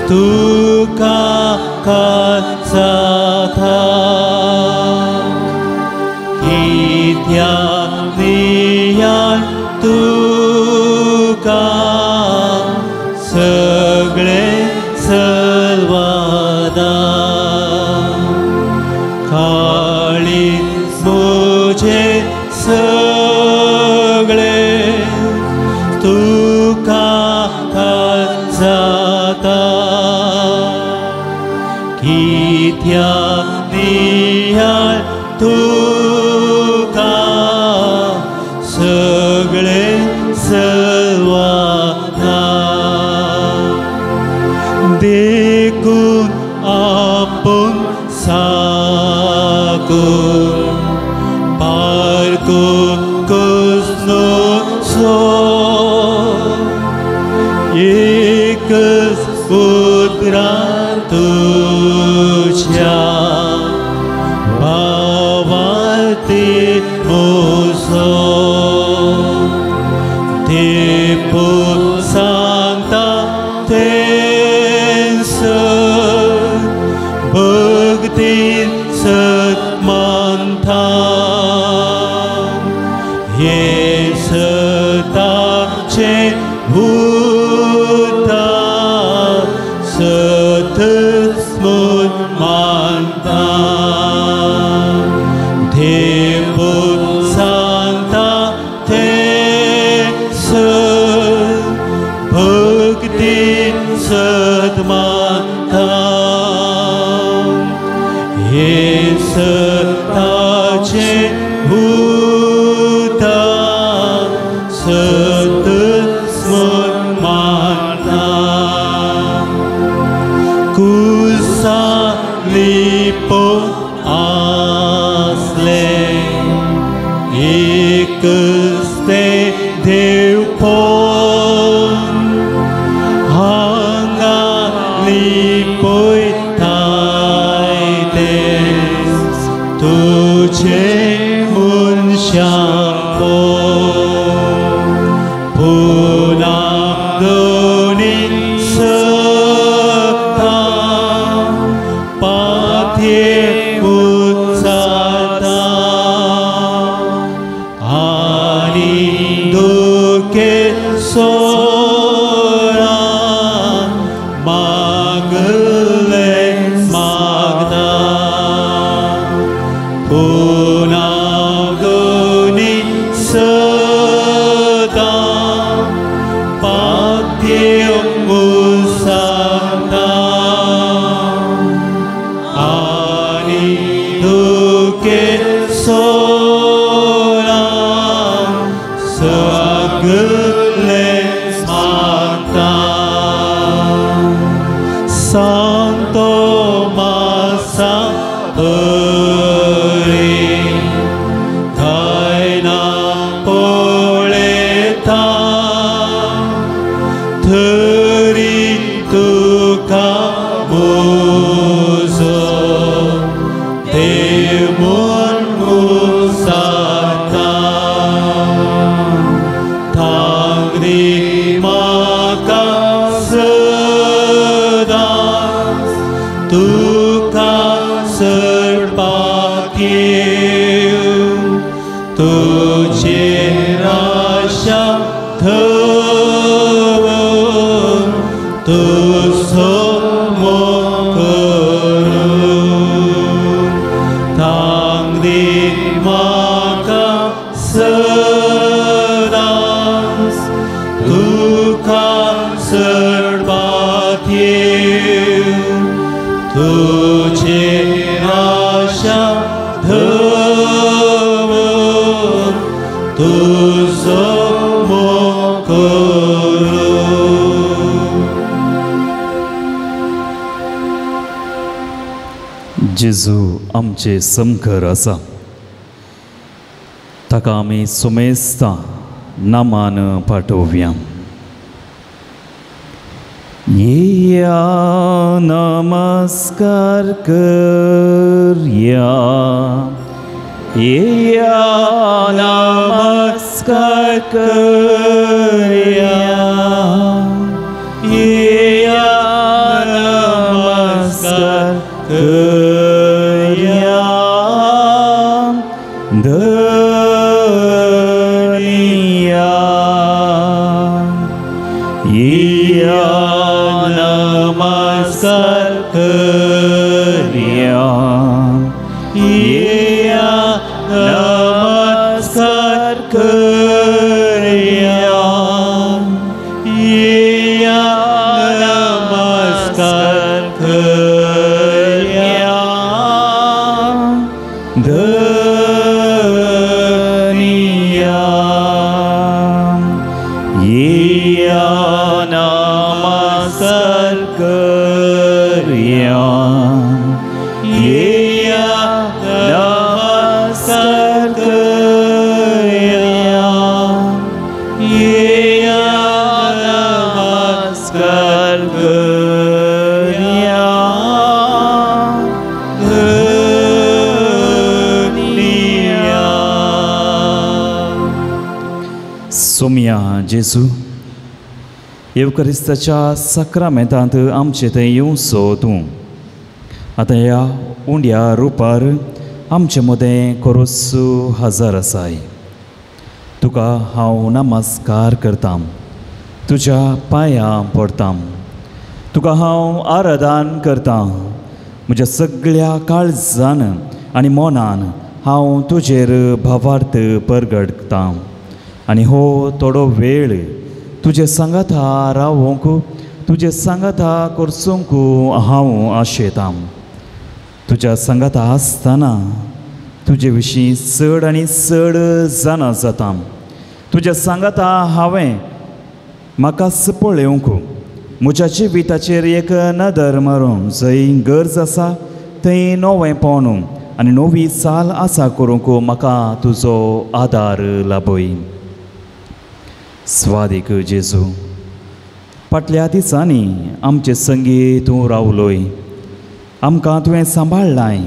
तुका काचाता कित्याक नियाळ तुका सगळे सर्वादा काळी म्हजे सगळे तुका काचाता कित्याक नियाळ तुका सगळे सर्वादा देखून आपूण साकून पारको कसनो सो एकच उतरां तुज्या भावार्ती मोसो देपो सांगता तेंसर भक्तीन सत मानता हे सताचे भूता सतच म्हूण मानता देवो सांगता तेंसर भक्तीन सत मानता हे सताचे भूता सतच म्हूण मानता कुसा लिपो आसले एकच ते देवपण हांगा लिपयताय ते तुजे मनशापण पुना दोनी सता पाथये उचारता आनी दुखे सोरा मागले मागता पुना दोनी सता पाथये उचारता आनी दुखे सोरा सगले मागता सांतो मासा बरी थंय ना पळयता थरी तुका म्हजो देव म्हूण उसाता थांगरी म्हाका सदांच तुका सरपाक येवं तुजेर आशा धरून तुजो मोग करून थांगरी म्हाका सदांच तुका सरपाक येवं तुजेर आशा धरून तुजो मोग करून. जेजू आमचे समखर आसा, ताका आमी सुमेस्ता नामान पाठोवया. येया नमस्कार करया, येया नमस्कार करया, येया नमस्कार करया, येया नमस्कार करया, येया नमस्कार करया धनिया, येया नमस्कार करया, येया नमस्कार करया, येया नमस्कार करया धनिया। सोम्या जेजू, येवकरिस्ताच्या साक्रामेंतांत आमचे थंय येवचो तूं. आतां ह्या उंड्या रुपार आमचे मदें कोरोस हजर आसाय. तुका हांव नमस्कार करतां, तुज्या पांयां पडटां, तुका हांव आराधन करतां. म्हज्या सगळ्या काळजान आनी मनान हांव तुजेर भावार्थ परगटतां आनी हो थोडो वेळ तुजे सांगाता रावोंक, तुजे सांगाता करसूंक हांव आशेतां. तुज्या सांगाता आसतना तुजे विशीं चड आनी चड जाणा जाता. तुज्या सांगाता हांवें म्हाकाच पळोवंक, म्हज्या जिविताचेर एक नदर मारूंक, जंय गरज आसा थंय नवेंपण आनी नवी चाल आसा करूंक म्हाका तुजो आदार लाभय. स्वादीक जेजू, फाटल्या दिसांनी आमचे संगी तूं रावलोय, आमकां तुवें सांबाळ्ळाय.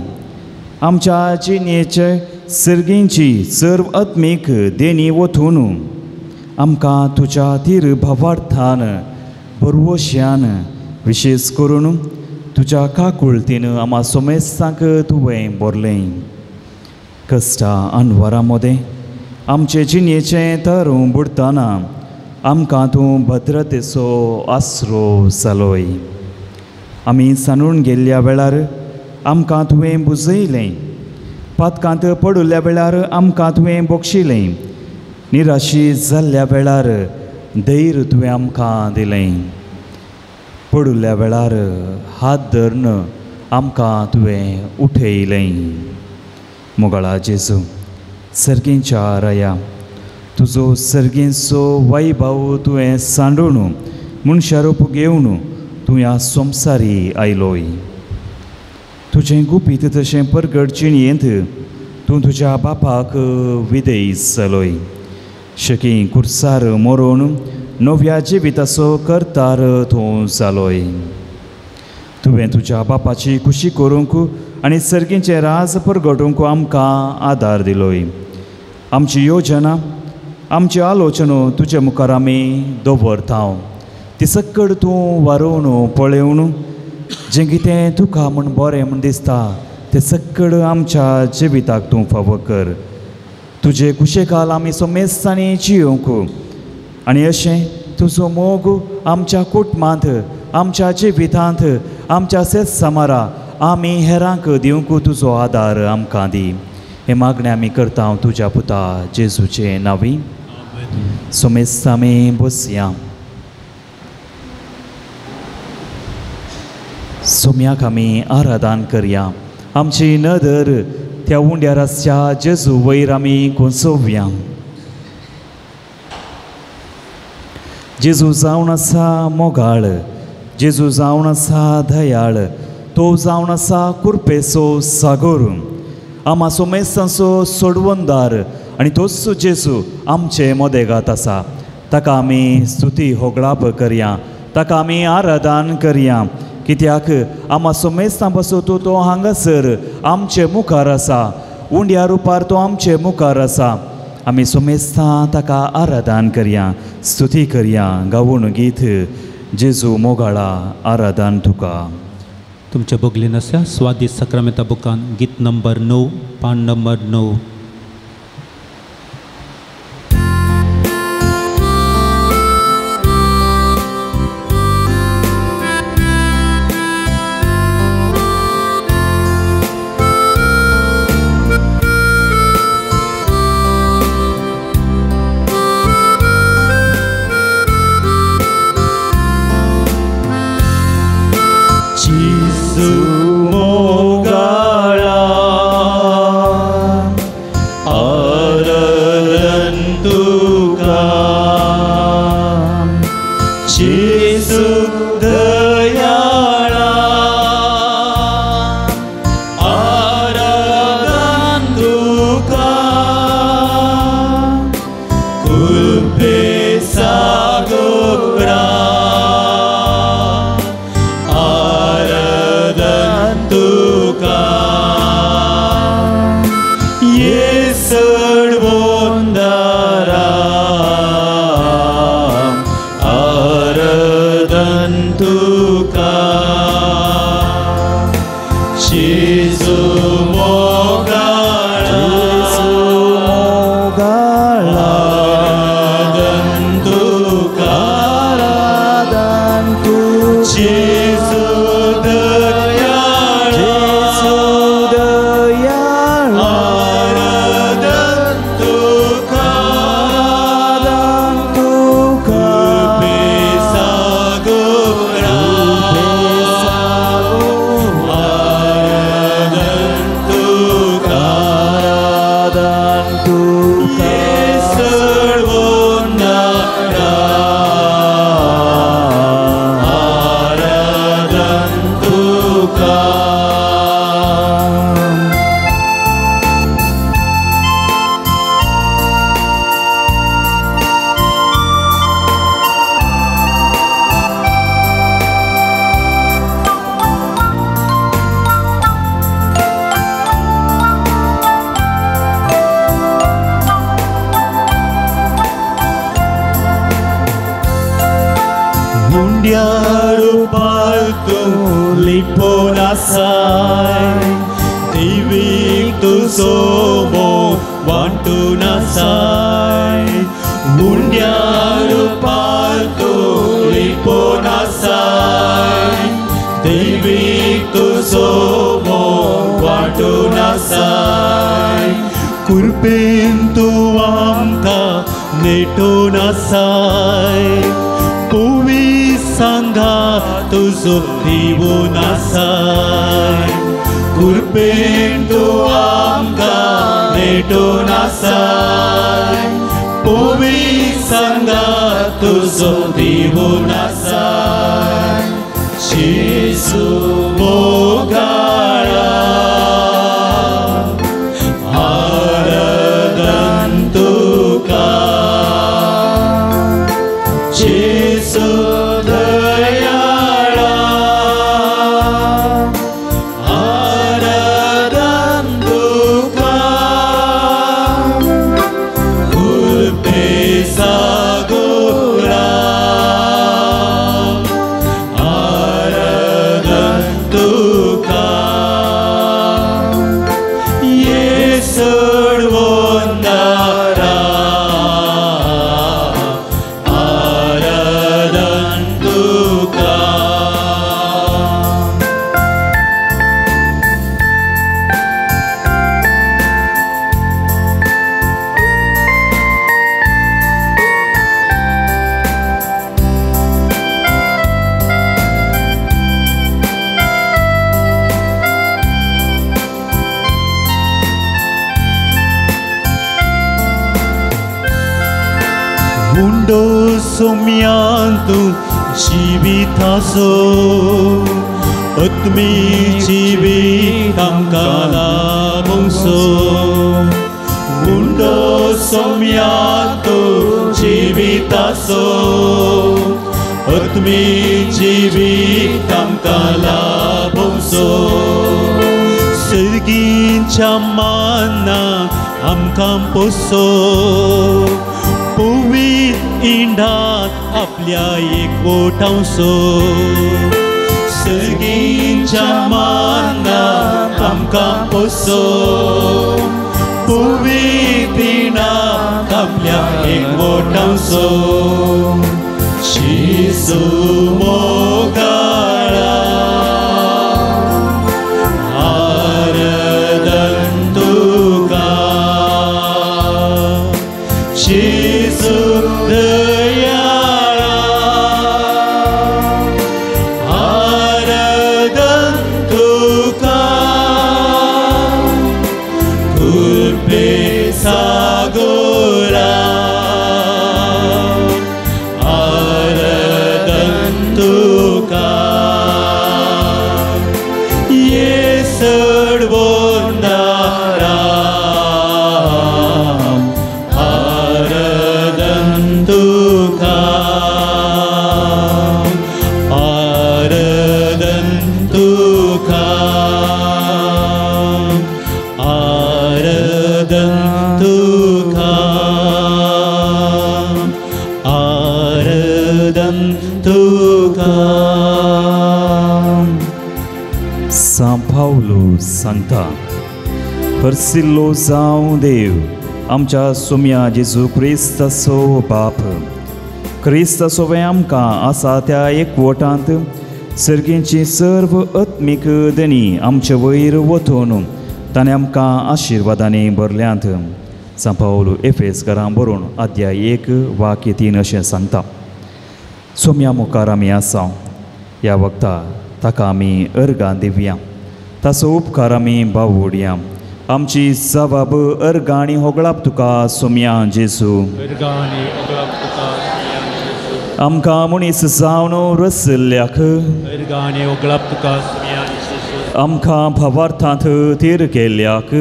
आमच्या जिणेचे सर्गींची सर्व आत्मीक देणी वतून आमकां तुज्या तीर भावार्थान बरवश्यान, विशेश करून तुज्या काकुळतीन आमा सोमेस्तांक तुवें भरलें. कश्टा अनवरा मदें आमचे जिणेचें तरूं बुडटना आमकां तूं भद्रतेचो आसरो जालोय. आमी सांडून गेल्ल्या वेळार आमकां तुवें बुजयलें, पातकांत पडिल्ल्या वेळार आमकां तुवें बक्षिलें, निराशी जाल्ल्या वेळार धैर्य तुवें आमकां दिलें, पडिल्ल्या वेळार हात धरून आमकां तुवें उठयलें. मोगाळा जेजू, सर्गींच्या राया, तुजो सर्गींचो वैभव तुवें सांडून मनशा रूप घेवन तूं ह्या संवसारी आयलोय. तुजें गुपीत तशें परगट जिणयेंत तूं तुज्या बापाक विदेय जालोय. शकी कुर्सार मरोन नव्या जिविताचो करतार तूं जालोय. तुवें तुज्या बापाची खुशी करूंक आनी सर्गींचें राज परगटूंक आमकां आदार दिलोय. आमची योजना, आमची आलोचना तुजे मुखार आमी दवरता, ती सक्कड तूं वारोवन पळोवन जें कितें तुका म्हूण बरें म्हूण दिसता तें सक्कड आमच्या जिविताक तूं फावो कर. तुजे कुशेकाल आमी सोमेस्तांनी जियोवंक आनी अशें तुजो मोग आमच्या कुटुंबांत, आमच्या जिवितांत, आमच्या सेत सामारा आमी हेरांक दिवंक तुजो आदार आमकां दी. हें मागणें आमी करता तुज्या पुता जेजूचे नांवी. सोमेस्त आमी बसया. सोम्याक आमी आराधन करया. आमची नदर त्या उंड्यार आसच्या जेजू वयर आमी कोसोवया. जेजू जावन आसा मोगाळ, जेजू जावन आसा दयाळ, तो जावन आसा कुर्पेचो सागोर, आमा सोमेस्तांचो सोडवणदार आनी तोच जेजू आमचे मदेगात आसा. ताका आमी स्तुती होगळाप करया, ताका आमी आराधन करया, कित्याक आमा सोमेस्तां पासून तो हांगासर आमचे मुखार आसा, उंड्या रुपार तो आमचे मुखार आसा. आमी सोमेस्तां ताका आराधन करया, स्तुती करया, गावून गीत जेजू मोगाळा आराधन तुका. तुमच्या बगलेन आसा स्वादीस साक्रामेंता बुकान गीत नंबर 9, पान नंबर 9. जेजू मोगाळा आराधन तुका जेजू दयाळा आराधन तुका कृपे सागोरा आराधन तुका येसड बोंदारा आराधन तुका जेजू मोगाळा आराधन तुका आराधन तुका जेजू दयाळा जेजू दयाळा आराधन तुका आराधन तुका कृपे सागोरा आराधन तुका आराधन तुका येसड बोंदारा आराधन तुका. मुंड्यार पालतू लिपोन आसाय देवीक तुजो मोग वांटून आसाय मुंड्यार पालतू लिपोन आसाय देवीक तुजो मोग वांटून आसाय कृपेन तूं आमकां नेटून आसाय पुवी सांगा तुजो दिवून आसाय कृपेन तूं आमकां नेटून आसाय पुवी सांगा तुजो दिवून आसाय जेजू मोगाळा आराधन तुका जेजू दयाळा आराधन तुका कृपे सागोरा आराधन तुका येसड बोंदारा आराधन तुका. मुंडो सोम्यांतू जिविताचो आत्मी जिवीत आमकां लाभोंसो मुंडो सोम्यांतू जिविताचो आत्मी जिवीत आमकां लाभोंसो सर्गींच्या माना आमकां पोसो पुवी इंडात आपल्या एकवटांसो सर्गींच्या माना आमकां पोसो पुवी पिणात आपल्या एकवटांसो जेजू मोगाळा आराधन तुका जेजू दयाळा आराधन सांव पावलू सांगता, हरसिल्लो जावं देव आमच्या सोम्या जेजू क्रिस्ताचो बाप, क्रिस्ताचो आमकां आसा त्या एकवटांत सर्गींची सर्व आत्मीक देणी आमचे वयर वतून ताणें आमकां आशिर्वादांनी भरल्यांत. सांव पावलू एफेसकारां बरोवन अध्याय 1 वाक्य 3 अशें सांगता. सोम्या मुखार आमी आसा ह्या वखता ताका आमी अर्गां दिवया, ताचो उपकार आमी बावुडया. आमची जबाब अर्गां आनी होगळाप तुका सोम्या जेजू. आमकां मनीस जावन रसल्याक आमकां भावार्थांत तीर केल्ल्याक,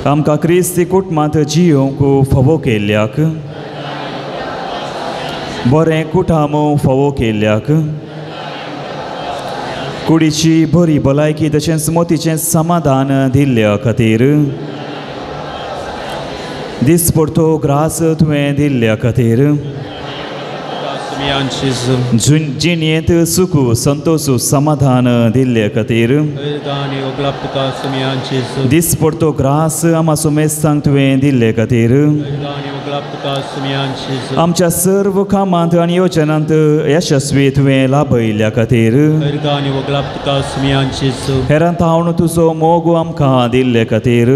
आमकां क्रिस्ती कुटुंबांत जियोंक फावो केल्ल्याक, बरें कुटाम फावो केल्ल्याक, कुडीची बरी भलायकी तशेंच मोतीचें समाधान दिल्ल्या खातीर, दिसपडतो ग्रास तुवें दिल्ल्या खातीर, जिणेंत सुख संतोष समाधान दिल्ले खातीर, दिसपडतो ग्रास आमा सुमेस्तांक तुवें दिल्ले खातीर, आमच्या सर्व कामांत आनी योजनांत यशस्वी तुवें लाभयिल्ल्या खातीर, हेरांत हांव तुजो मोग आमकां दिल्ले खातीर,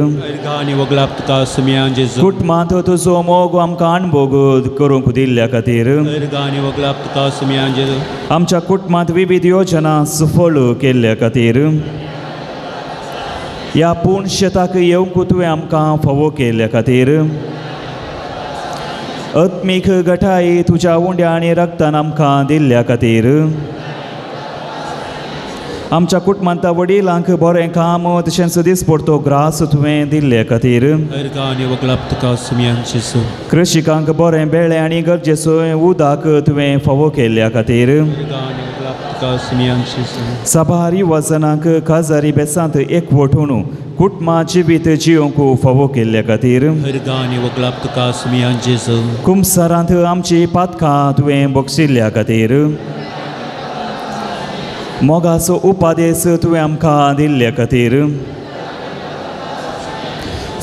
कुटुंबांत तुजो मोग आमकां अणभोग करूंक दिल्ल्या खातीर, आमच्या कुटुंबांत विविध योजना सफळ केल्ल्या खातीर, ह्या पूण शेताक येवंक तुवें आमकां फावो केल्ल्या खातीर, आत्मीक गठाय तुज्या उंड्या आनी रक्तान आमकां दिल्ल्या खातीर, आमच्या कुटुंबांत वडिलांक बरें काम तशेंच दिसपडतो ग्रास तुवें दिल्ले खातीर, कृषिकांक बरें बेळे आनी गरजेचो उदक तुवें फावो केल्ल्या खातीर, साबार युवजनांक काजारी बेसांत एकवटून कुटुंबा जिवीत जियोंक फावो केल्ल्या खातीर, कुमसारांत आमची पातकां तुवें बक्षिल्ल्या खातीर, मोगाचो उपादेस तुवें आमकां दिल्ल्या खातीर,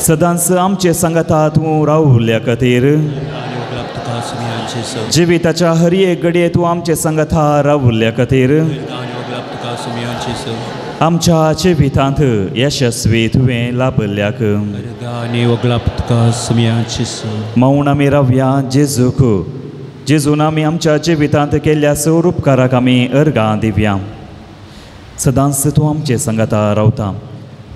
सदांच आमचे सांगाता तूं रावल्या खातीर, जिविताच्या हर एक घडये तूं आमचे सांगाता रावल्या खातीर, आमच्या जिवितांत यशस्वी तुवें लाभल्याक मौन आमी रावया जेजूक. जेजून आमी आमच्या जिवितांत केल्ल्या सौर उपकाराक आमी अर्गां दिवया. सदांच तूं आमचे सांगाता रावता,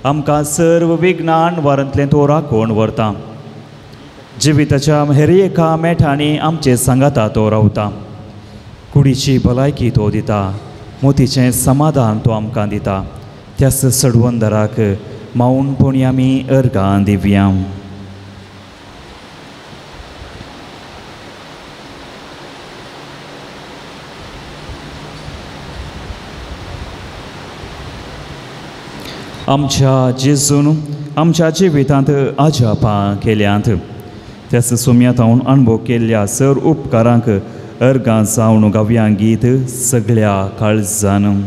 आमकां सर्व विज्ञान वारांतलें तूं राखोवन व्हरता. जिविताच्या हेर एका मेठांनी आमचे सांगाता तो रावता. कुडीची भलायकी तो दिता, मोतीचें समाधान तो आमकां दिता. त्याच सडवंदराक माऊनपणी आमी अर्गां दिवया. आमच्या जेजून आमच्या जिवितांत अजापां केल्यांत, त्याच सोम्यांत हांव अणभव केल्ल्या सर उपकारांक अर्गां जावन गावया गीत सगळ्या काळजान.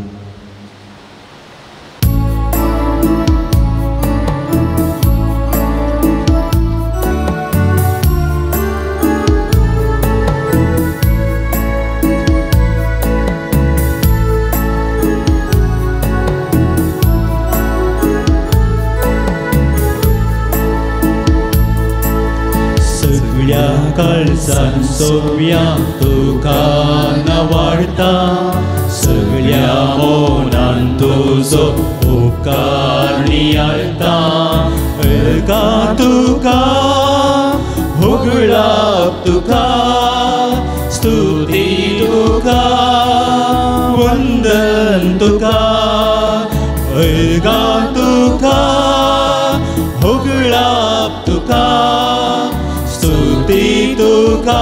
काळजान सोम्या तुका नवाडता, सगळ्या मनान तुजो उपकार नियाळता. अर्गां तुका होगळाप तुका, स्तुती तुका, वंदन तुका. अर्गां तुका होगळाप तुका, स्तुती तुका,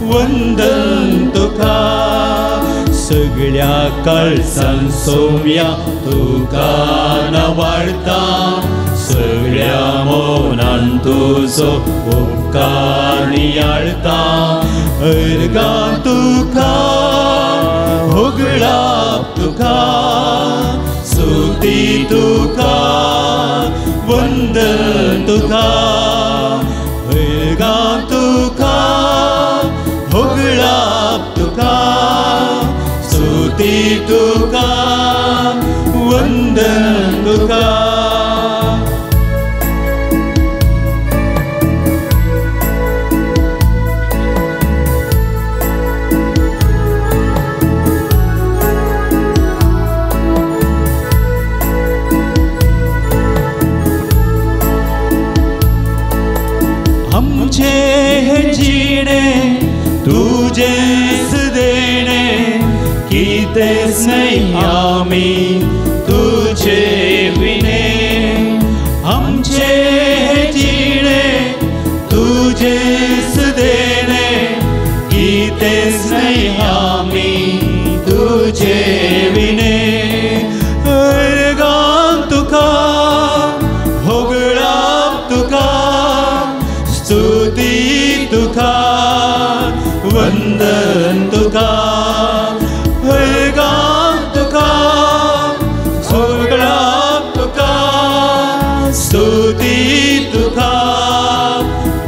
वंदन तुका. सगळ्या काळजान सोम्या तुका नवाडता, सगळ्या मनान तुजो उपकार नियाळता. अर्गां तुका होगळाप तुका, स्तुती तुका, वंदन तुका, अर्गां तुका, होगळाप तुका, स्तुती तुका, वंदन तुका. आमचे हे जिणे तुजेच देणे, कितेंच न्हय आमी तुजे विणे. आमचे हे जिणे तुजेच देणे, कितेंच न्हय आमी तुजे विणे. अर्गां तुका, होगळाप तुका, स्तुती तुका, वंदन तुका, अर्गां तुका, होगळाप तुका, स्तुती तुका,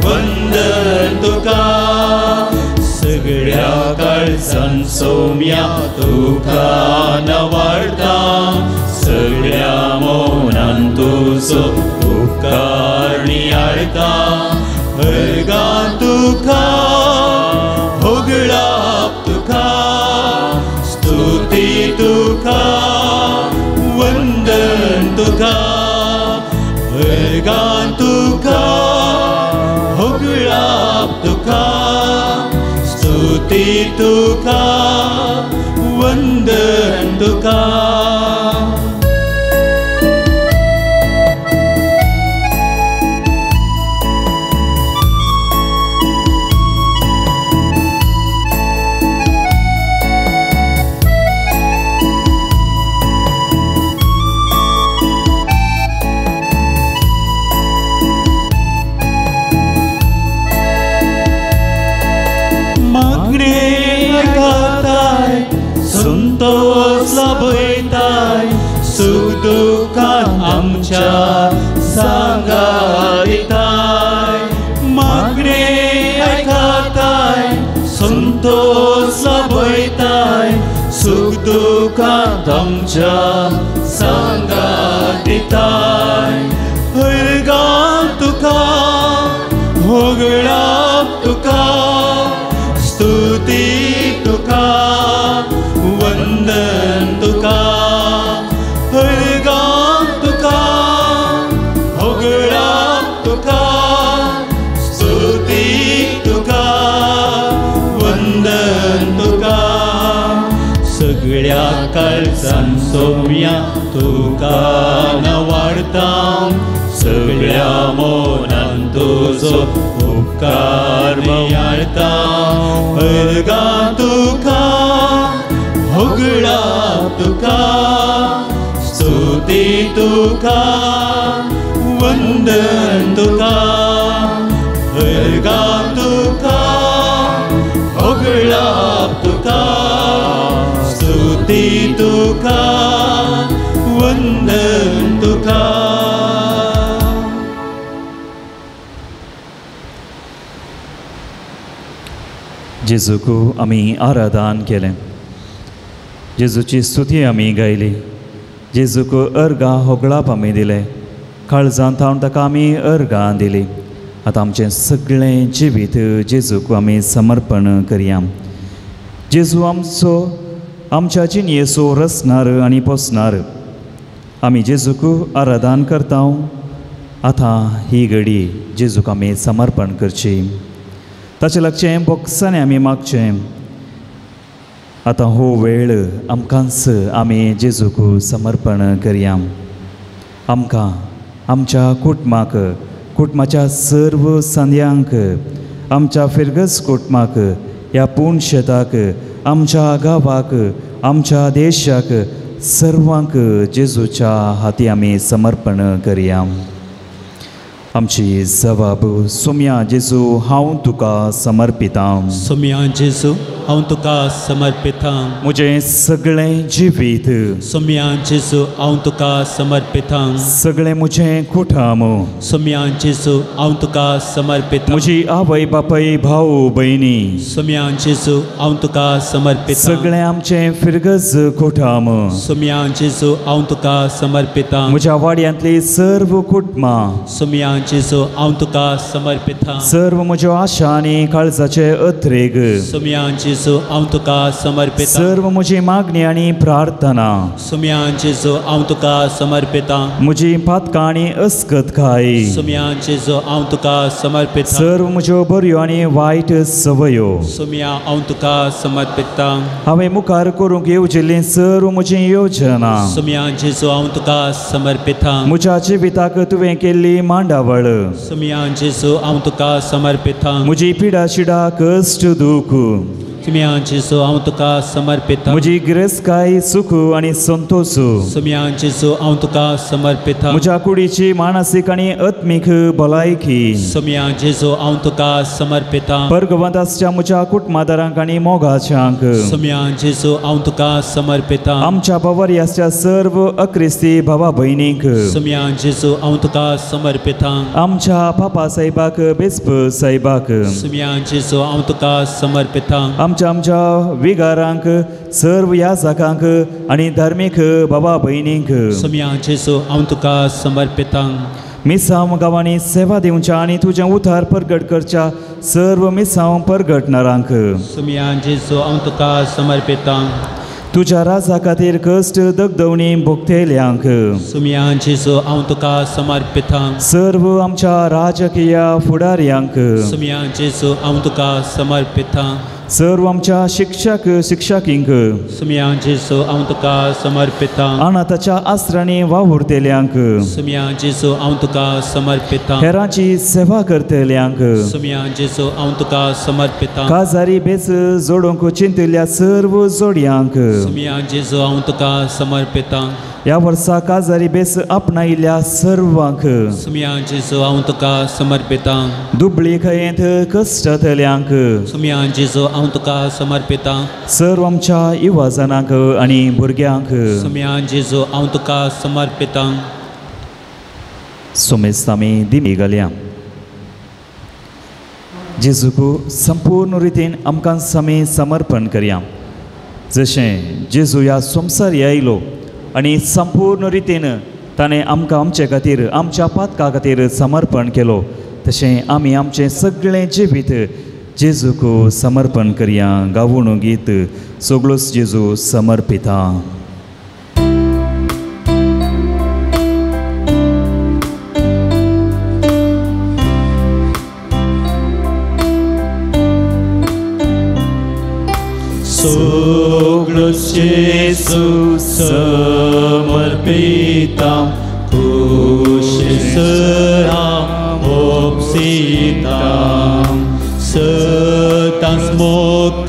वंदन तुका. सगळ्या काळजान सोम्या तुका नवाळता, सगळ्या मनान तुजो उपकार नियाळता. अर्गां तुका, होगळाप तुका, स्तुती तुका, वंदन तुका, अर्गां तुका, होगळाप तुका, स्तुती तुका, वंदन तुका. संतोष लाभयताय, सुख दुखान आमच्या सांगात दिताय. मागणे आयकताय, संतोष लाभयताय, सुख दुखान आमच्या सांगात दिताय. अर्गां तुका, होगळाप तुका, स्तुती तुका, वंदन तुका, अर्गां तुका, होगळाप तुका, स्तुती तुका, वंदन तुका. सगळ्या काळजान सोम्या तुका नवाळता, सगळ्या मनान तुजो उपकार नियाळता. अर्गां तुका, होगळाप तुका, स्तुती तुका, वंदन तुका, अर्गां तुका, होगळाप तुका, स्तुती तुका, वंदन तुका. जेजूक आमी आराधन केलें, जेजूची स्तुती आमी गायली, जेजूक अर्गां होगळाप आमी दिलें, काळजांत थावन ताका आमी अर्गां दिली. आतां आमचें सगळें जिवीत जेजूक आमी समर्पण करया. जेजू आमचो आमच्या जिणयेचो रचणार आनी पोसणार. आमी जेजूक आराधन करता. आतां ही घडी जेजूक आमी समर्पण करची, ताचें लागचें बोक्सांनी आमी मागचें. आतां हो वेळ आमकांच आमी जेजूक समर्पण करया. आमकां आमच्या कुटुंबाक, कुटुंबाच्या सर्व संद्यांक, आमच्या फिरगज कुटुंबाक, ह्या पूण शेताक, आमच्या गांवाक, आमच्या देशाक, सर्वांक जेजूच्या हाती आमी समर्पण करया. आमची जबाब सोम्या जेजू हांव तुका समर्पितां। सोम्या जेजू हांव तुका समर्पितां। म्हजें सगळें जिवीत सोम्या जेजू हांव तुका समर्पितां। सगळें म्हजें कुटुंब सोम्या जेजू हांव तुका समर्पितां। म्हजी आवय बापाय भाव भयणी सोम्या जेजू हांव तुका समर्पितां। सगळें आमचें फिरगज कुटुंब सोम्या जेजू हांव तुका समर्पितां। म्हज्या वाड्यांतली सर्व कुटुंबां सोम्या जेजू हांव तुका समर्पितां। सर्व म्हज्यो आशा आनी काळजाचे अत्रेग सोम्या जेजू हांव तुका समर्पितां। सर्व म्हजी मागणी आनी प्रार्थना सोम्या जेजू हांव तुका समर्पितां। म्हजी पातकां आनी अस्कतकाय सोम्या जेजू हांव तुका समर्पितां। सर्व म्हज्यो बऱ्यो आनी वायट संवयो सोम्या हांव तुका समर्पितां। हांवें मुखार करूंक येवजिल्ली सर्व म्हजी योजना सोम्या जेजू हांव तुका समर्पितां। म्हज्या जिविताक तुवें केल्ली मांडावळ सोम्या जेजू हांव तुका समर्पितां। म्हजी पिडा शिडा कश्ट दूख सोम्या जेजू हांव तुका समर्पितां। म्हजी गिरेस्तकाय सुख आनी संतोश सोम्या जेजू हांव तुका समर्पितां। म्हज्या कुडीची मानसीक आनी आत्मीक भलायकी सोम्या जेजू हांव तुका समर्पितां। परगवंत आसच्या म्हज्या कुटुंबादारांक आनी मोगाच्यांक सोम्या जेजू हांव तुका समर्पितां। आमच्या बावरी आसच्या सर्व अक्रिस्ती भावा भयणींक सोम्या जेजू हांव तुका समर्पितां। आमच्या पापा साहेबाक बेस्प साहेबाक सोम्या जेजू हांव तुका समर्पितां। आमच्या आमच्या विगारांक सर्व याजकांक आनी धार्मीक बाबा भयणींक सोम्या जेजू हांव तुका समर्पितां। मिसांव गांवांनी सेवा दिवच्या आनी तुजें उतार परगट करच्या सर्व मिसांव परगटणारांक सोम्या जेजू हांव तुका समर्पितां। तुज्या राजा खातीर कश्ट दगदवणी भोगतेल्यांक सोम्या जेजू हांव तुका समर्पितां। सर्व आमच्या राजकीय फुडाऱ्यांक सोम्या जेजू हांव तुका समर्पितां। सर्व आमच्या शिक्षक शिक्षकींक सोम्या जेजू हांव तुका समर्पितां। अनाथाच्या आसरांनी वावुरतेल्यांक सोम्या जेजू हांव तुका समर्पितां। हेरांची सेवा करतेल्यांक सोम्या जेजू हांव तुका समर्पितां। काजारी बेस जोडूंक चिंतिल्ल्या सर्व जोडयांक सोम्या जेजू हांव तुका समर्पितां। ह्या वर्सा काजारी बेस आपणायिल्ल्या सर्वांक सोम्या जेजू हांव तुका समर्पितां। दुबळी खयेंत कश्टतल्यांक सोम्या जेजू हांव तुका समर्पितां। सर्व आमच्या युवाजनांक आनी भुरग्यांक सोम्या जेजू हांव तुका समर्पितां। सोमेस्त आमी दिमी घालया। जेजूक संपूर्ण रितीन आमकां आमी समर्पण करया। जशें जेजू ह्या संवसार आयलो आनी संपूर्ण रितीन ताणें आमकां आमचे खातीर आमच्या पातका खातीर समर्पण केलो तशें आमी आमचें सगळें जिवीत जेजूक समर्पण करया। गावून गीत सगळोच जेजू समर्पिता। सगळो जेजू समर्पिता कुशीसरा ओपसिता सदांच मोग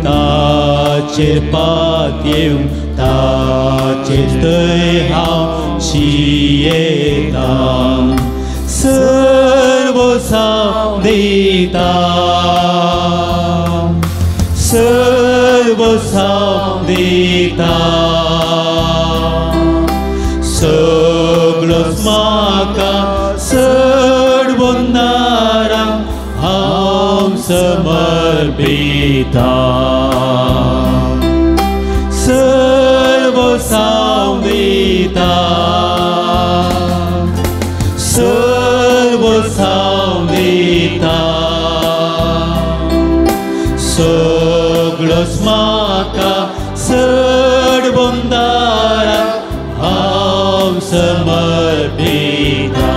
ताचेर पातयेवन ताचेर थंय हांव जियेतां सर्वसांव दिता सर्वसांव दिता सगळोच म्हाका सडवणारा हांव समर्पिता सर्वसांव दिता सर्वसांव दिता सगळोच म्हाका सडवणारा हांव समर्पिता।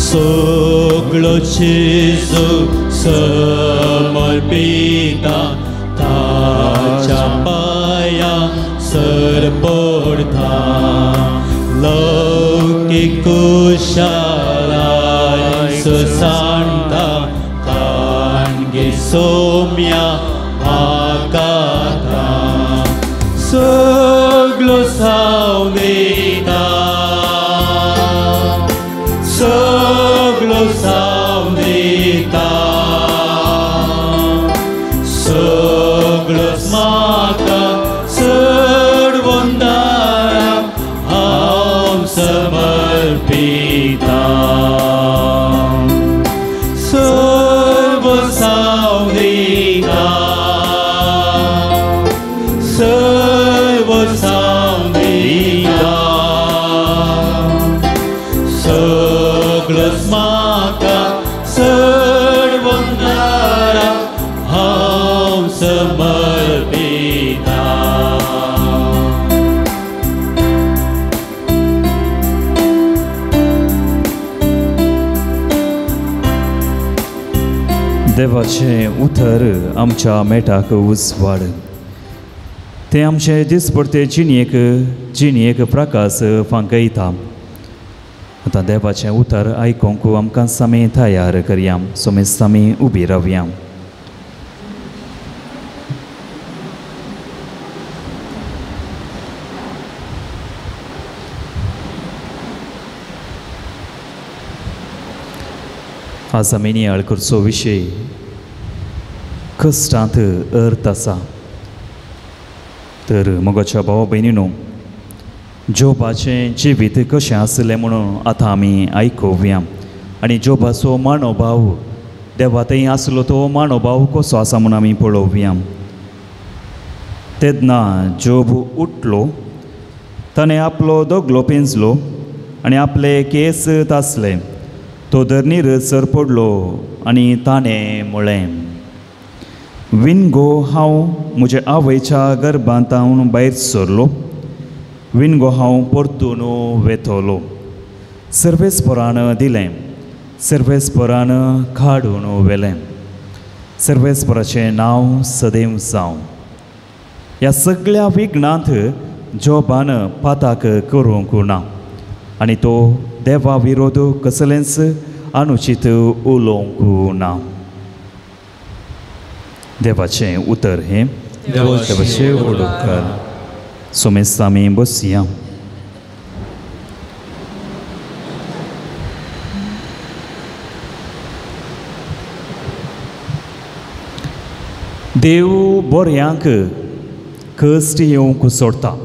सगळो जेजू समर्पिता ताच्या पांया सरपडटा लौकीक कुशालाय सांडटा सोम्या म्हाका सगलो साव दिता सगलो साव दिता सगळोच म्हाका सडवंदारा हांव समर्पिता सर्व साव दिता सर्व साव दिता सगळोच म्हाका सडवंदारा हांव समर्पिता. देवाचें उतर आमच्या मेटाक उजवाड तें आमचे दिसपडते जिणेक जिणेक प्रकाश फांकयता. आतां देवाचें उतर आयकूंक आमकां सामी तयार करया. सोमेस्त आमी उबी रावया. आज आमी नियाळ करचो विशय कश्टांत अर्थ आसा. तर मोगाच्या भावा भयणीनो, जोबाचें जिवीत कशें आसलें म्हणून आतां आमी आयकुया आनी जोबाचो मानोभाव देवा थंय आसलो तो मानोभाव कसो आसा म्हणून आमी पळोवया. तेन्ना जोब उठलो, ताणें आपलो दगलो पेंजलो आनी आपले केंस तासले. तो धरणीर सर पडलो आनी ताणें म्हळें, विनगो हांव म्हज्या आवयच्या गर्भांत हांव भायर सरलो, विनगो हांव परतून वेतलो. सर्वेस्परान दिलें, सर्वेस्परान काडून व्हेलें. सर्वेस्पराचें नांव सदैव जावं. ह्या सगळ्या विघ्नांत जोबान पाताक करूंक ना आनी तो देवा विरोध कसलेंच अनुचीत उलोवंक ना. देवाचें उतर हें देवाचें उडोवकार. सोमेस्त आमी बसया. देव बऱ्यांक कश्ट येवंक सोडता.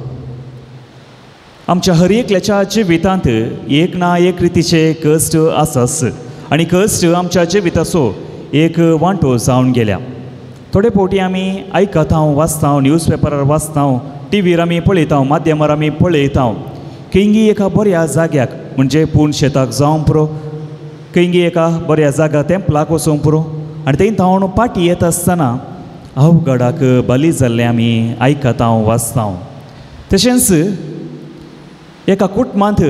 आमच्या हर एकल्याच्या जिवितांत एक ना एक रितीचे कश्ट आसाच आनी कश्ट आमच्या जिविताचो एक वांटो जावन गेल्या. थोडे फावटी आमी आयकता, वाचता, न्यूज पेपरार वाचता, टिवीर आमी पळयता, माध्यमार आमी पळयता, खंयगी एका बऱ्या जाग्याक म्हणजे पूण शेताक जावं पुरो, खंयगी एका बऱ्या जाग्याक तेंपलाक वचूंक पुरो आनी थंय धांवन पाटी येता आसतना अवघडाक बली जाल्लें आमी आयकता, वाचता. तशेंच एका कुटुंबांत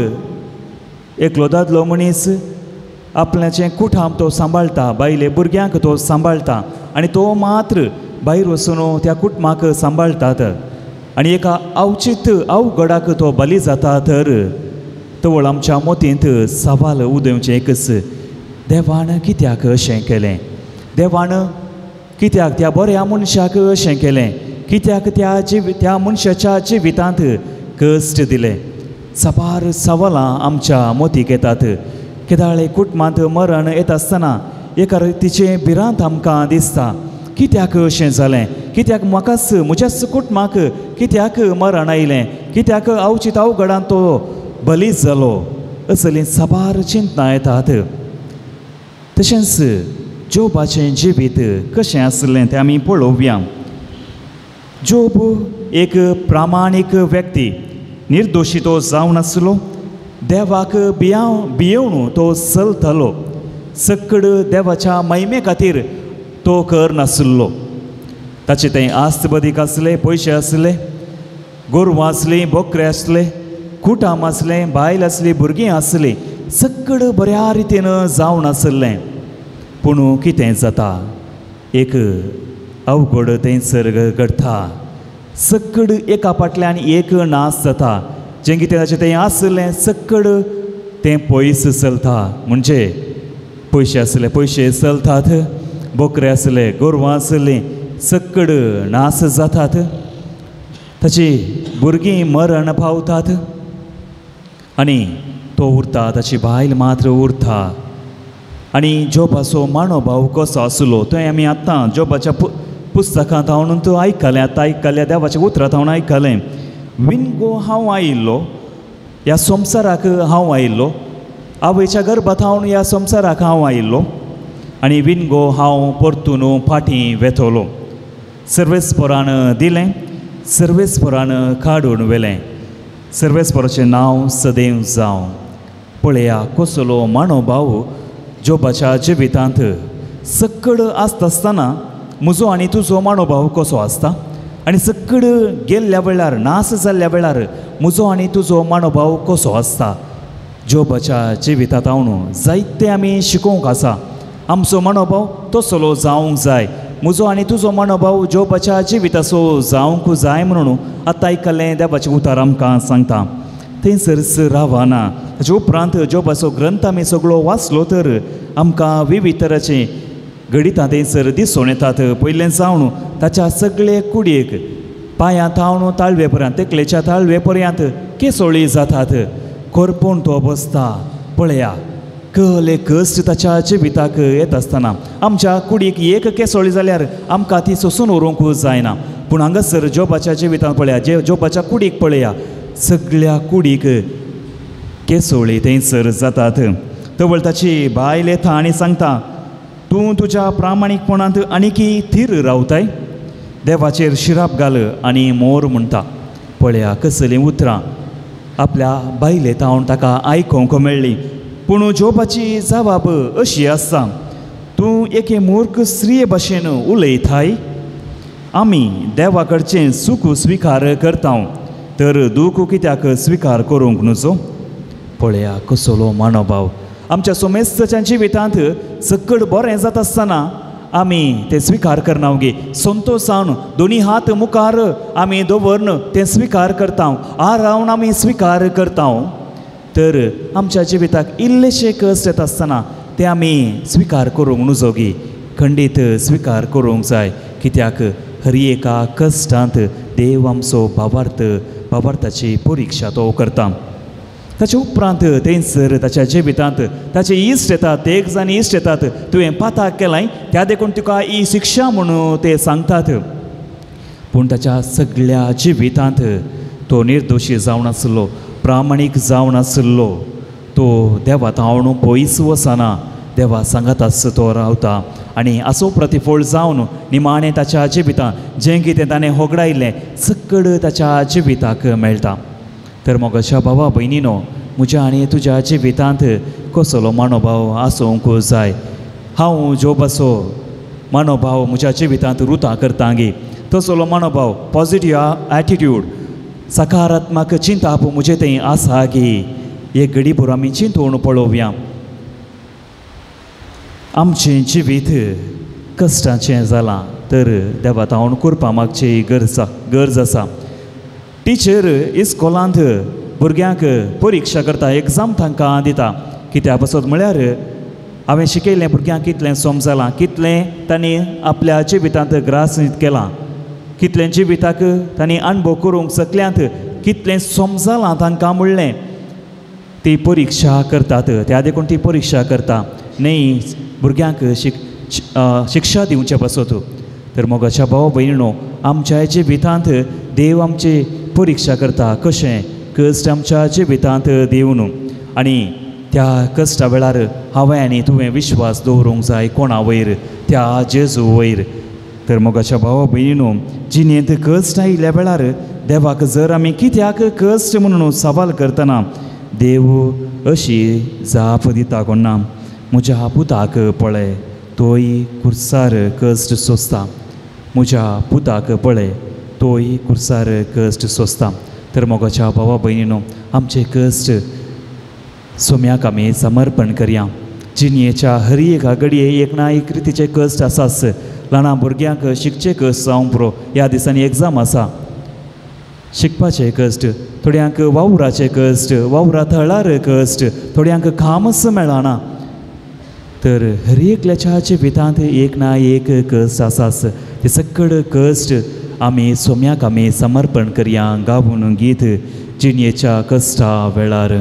एकलो दादलो मनीस आपल्याचें कुटाम तो सांबाळटा, बायले भुरग्यांक तो सांबाळटा आनी तो मात्र भायर वचून त्या कुटुंबाक सांबाळटात आनी एका अवचीत अवघडाक तो बली जाता. तर तवळ आमच्या मोतींत सवाल उदेवचें एकच, देवान कित्याक अशें केलें? देवान कित्याक त्या बऱ्या मनशाक अशें केलें? कित्याक त्या त्या मनशाच्या जिवितांत कश्ट दिले? साबार सवालां आमच्या मोतीक येतात. केदाळे कुटुंबांत मरण येता आसतना एका रितीचें भिरांत आमकां दिसता, कित्याक अशें जालें? कित्याक म्हाकाच म्हज्याच कुटुंबाक कित्याक मरण आयलें? कित्याक अवचीत अवघडान तो बली जालो? असलीं साबार चिंतनां येतात. तशेंच जोबाचें जिवीत कशें आसलें तें आमी पळोवया. जोब एक प्रामाणीक व्यक्ती, निर्दोशी तो जावन आसलो. देवाक भियेवन तो चलतालो. सक्कड देवाच्या महिमे खातीर तो कर नासलो. ताचे थंय आस्त बदीक आसले, पयशे आसले, गोरवां आसलीं, बोकरे आसले, कुटाम आसलें, बायल आसली, भुरगीं आसलीं, सक्कड बऱ्या रितीन जावन आसलें. पूण कितें जाता, एक अवघड थंयसर घडटा. सक्कड एका फाटल्यान एक नाश जाता. जें कितें ताचें तें आसलें सक्कड तें पयस चलता. म्हणजे पयशे आसले पयशे चलतात, बोकरे आसले, गोरवां आसलीं, सक्कड नास जातात. ताची भुरगीं मरण पावतात आनी तो उरता, ताची बायल मात्र उरता. आनी जोबाचो मानोभाव कसो आसलो तो आमी आतां जोबाच्या पुस्तकांत हांव तो आयकलें, आतां आयकल्या देवाच्या उतरांत हांव आयकलें. विनगो हांव आयिल्लो ह्या संवसाराक, हांव आयिल्लो आवयच्या गर्भांत हांव ह्या संवसाराक हांव आयिल्लो आनी विनगो हांव परतून फाटीं वेतलो. सर्वेस्परान दिलें, सर्वेस्परान काडून व्हेलें, सर्वेस्पराचें नांव सदैव जावं. पळया कसलो मानोभाव जोबाच्या जिवितांत. सक्कड आसता आसतना म्हजो आनी तुजो मानोभाव कसो आसता आनी सक्कड गेल्ल्या वेळार, नास जाल्ल्या वेळार म्हजो आनी तुजो मानोभाव कसो आसता. जोबाच्या जिवितांत हांव जायते आमी शिकोवंक आसा. आमचो मनोभाव तसलो जावंक जाय, म्हजो आनी तुजो मनोभाव जोबाच्या जिविताचो जावंक जाय म्हणून आतां आयकल्लें देवाचें उतर आमकां सांगता. थंयसरच रावना. ताचे उपरांत जोबाचो ग्रंथ आमी सगळो वाचलो तर आमकां विविध तराचीं घडितां थंयसर दिसून येतात. पयलें जावन ताच्या सगळे कुडयेक पांयां थावन ताळवे पर्यंत, तकलेच्या ताळवे पर्यंत केसोळी जातात. करपून तो बसता. पळया कहले कश्ट ताच्या जिविताक येत आसतना आमच्या कुडीक एक केसोळी जाल्यार आमकां ती सोसून उरूंक जायना. पूण हांगासर जोबाच्या जिवितांत पळया, जे जोबाच्या कुडीक पळया, सगळ्या कुडीक केसोळी थंयसर जातात. तवळ ताची बायल येता आनी सांगता, तूं तुज्या प्रामाणीकपणांत आनीकी थीर रावताय, देवाचेर शिराप घाल आनी मोर म्हणटा. पळया कसलीं उतरां आपल्या बायले तावन ताका आयकोंक मेळ्ळीं. पूण जोबाची जबाब अशी आसता, तूं एके मूर्ख स्त्रिये भाशेन उलयताय, आमी देवा कडचें सुख स्विकार करता तर दूख कित्याक स्विकार करूंक नुजो. पळया कसलो मानोभाव. आमच्या सोमेस्तच्या जिवितांत सक्कड बरें जाता आसतना आमी तें स्विकार करना गे. संतोशान दोनी हात मुखार आमी दवरून तें स्विकार करता, आरावन आमी स्विकार करता. तर आमच्या जिविताक इल्लेशे कश्ट येता आसतना ते आमी स्विकार करूंक नुजो गी, खंडीत स्विकार करूंक जाय. कित्याक हर एका कश्टांत देव आमचो भावार्थ, भावार्थाची परिक्षा तो करता. ताचे उपरांत थंयसर ताच्या जिवितांत ताचे इश्ट येतात, ते एक जाण इश्ट येतात, तुवें पाताक केलाय त्या देखून तुका ही शिक्षा म्हणून ते सांगतात. पूण ताच्या सगळ्या जिवितांत तो निर्दोशी जावन आसलो, प्रामाणीक जावन आसलो. तो देवा तावन पयस वचना, देवा सांगात आसता तो रावता. आनी असो प्रतिफळ जावन निमाणें ताच्या जिवितांत जें कितें ताणें होगडायलें सक्कड ताच्या जिविताक मेळटा. तर मोगाच्या भावा भयणीनो, म्हज्या आनी तुज्या जिवितांत कसलो मानोभाव आसूंक जाय. हांव जोबाचो मानोभाव म्हज्या जिवितांत रुता करता गे, तसलो मानोभाव, पॉजिटीव एटिट्यूड, सकारात्मक चिंताप म्हजें थंय आसा गे. एक घडी भर आमी चिंतून पळोवया. आमचें जिवीत कश्टाचें जालां तर देवा तावन कृपा मागची गरज आसा. टिचर इस्कोलांत भुरग्यांक परिक्षा करता, एग्जाम तांकां दिता. कित्या पासत म्हळ्यार हांवें शिकयलें भुरग्यांक कितलें समजलां, कितलें तांणी आपल्या जिवितांत ग्रास केलां, कितलें जिविताक तांणी अणभव करूंक शकल्यांत, कितलें समजलां तांकां म्हणलें ती परिक्षा करतात. त्या देखून ती परिक्षा करता न्ही भुरग्यांक शिक्षा दिवचे पासत. तर मोगाच्या भाव भयणो, आमच्या जिवितांत देव आमची परिक्षा करता. कशें कश्ट आमच्या जिवितांत दिवन आनी त्या कश्टा वेळार हांवें आनी तुवें विश्वास दवरूंक जाय कोणा वयर, त्या जेजू वयर. तर मोगाच्या भावा भयणीनो, जिणेंत कश्ट आयिल्ल्या वेळार देवाक जर आमी कित्याक कश्ट म्हणून सवाल करतना देव अशी जाप दिता कोणा, म्हज्या पुताक पळय तोय कुर्सार कश्ट सोंसता, म्हज्या पुताक पळय तोय कुर्सार कश्ट सोंसता. तर मोगाच्या भावा भयणीनो, आमचे कश्ट सोम्याक आमी समर्पण करया. जिणेच्या हर एका घडये एक ना एक रितीचे कश्ट आसाच. ल्हान भुरग्यांक शिकचे कश्ट जावंक पुरो, ह्या दिसांनी एग्जाम आसा, शिकपाचे कश्ट, थोड्यांक वावराचे कश्ट, वावरा थळार कश्ट, थोड्यांक कामच मेळना. तर हर एकल्याच्या जिवितांत एक ना एक कश्ट आसाच. ते सगळे कश्ट आमी सोम्याक आमी समर्पण करया गावून गीत जिणयेच्या कश्टा वेळार.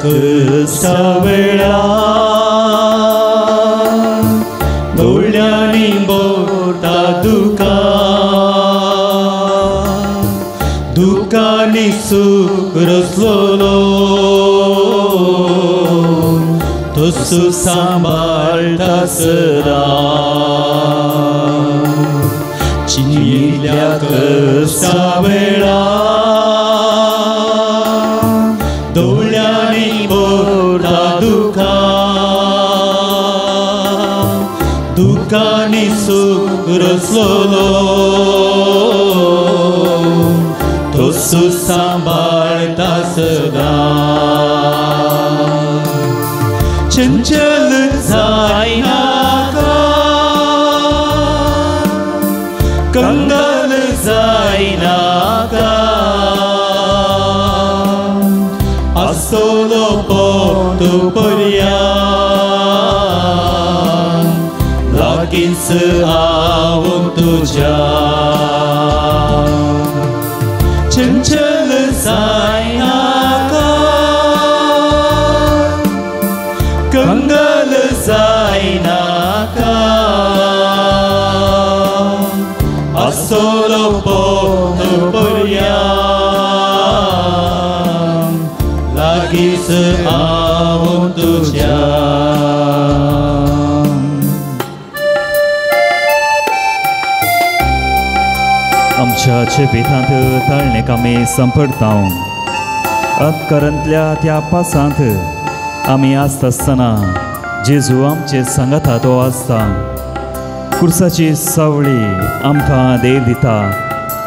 कश्टा दोळ्यांनी बोटा दुकां दुकांनी सूख रसलोलो तसो सांबाळटा सदां. चिंतल्या कश्टा वेळार दोळ्यांनी बोटा दुकां दुकांनी सूख रसलोलो तसो सांबाळटा सदां. चंचल जायनाका कंगाल जायनाका आसतलो पोट पर्यान लागींच हांव तुज्या. चंचल जायनाका कंगाल जायनाका आसतलो पोट पर्यान लागींच हांव तुज्या. आमच्या जिवितांत ताळणेक आमी सांपडटा. अंतकरांतल्या त्या पासांत आमी आसता आसतना जेजू आमचे सांगाता तो आसता. कुर्साची सावळी आमकां देव दिता,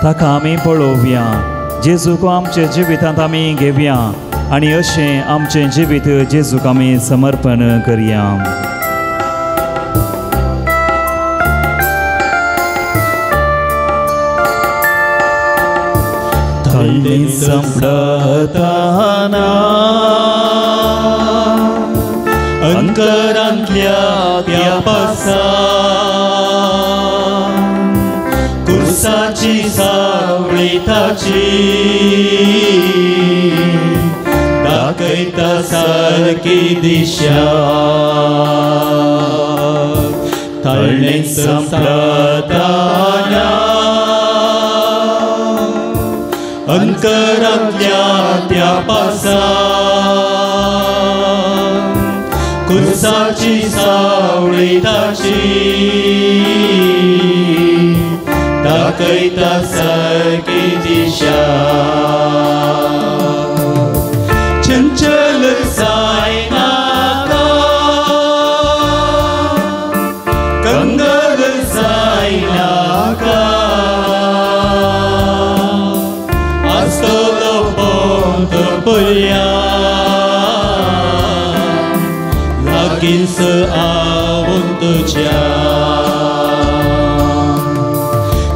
ताका आमी पळोवया. जेजूक आमच्या जिवितांत आमी घेवया आनी अशें आमचें जिवीत जेजूक आमी समर्पण करया. ताळणी सांपडताना अंतरांतल्या त्या पासां कुर्साची सावळी ताची दाखयता सारकी दिशा. ताळणी सांपडताना अंतरांतल्या त्या पासां कुर्साची सावळी ताची दाखयता सारकी दिशा. चंचल जायनाका कंगाल जायनाका आसतलो पोट पर्यान लागींच हांव तुज्या.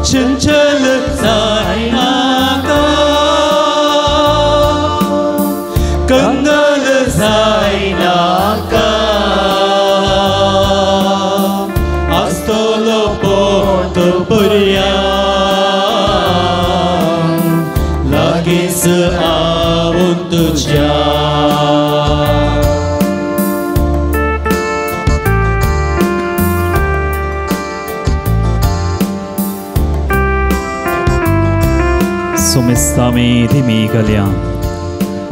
चंचल जायनाका कंगाल जायनाका आसतलो पोट पर्यान लागींच हांव तुज्या. सोमेस्तामी धिमी घालया.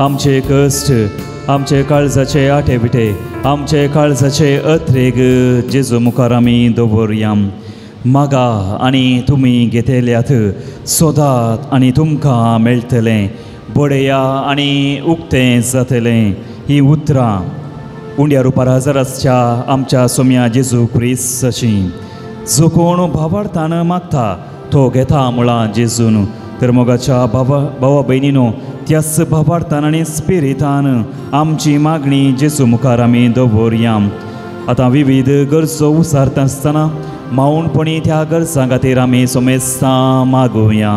आमचे कश्ट आमचे काळजाचे आटे विटे आमचे काळजाचे अत्रेग जेजू मुखार आमी दवरया. मागा आनी तुमी घेतल्यात, सोदात आनी तुमकां मेळटलें, बडया आनी उक्तें जातलें. ही उतरां उंड्या रुपार हजर आसच्या आमच्या सोम्या जेजू क्रिस्ताची जो कोण भावार्थान मागता तो घेता मुळां जेजून. तर मोगाच्या भावा भावा भयणीनो त्याच भावार्थान आनी स्पिरितान आमची मागणी जेजू मुखार आमी दवरया. आतां विविध गरजो उसारता आसतना माऊनपणी त्या गरजां खातीर आमी सोमेस्तां मागुया.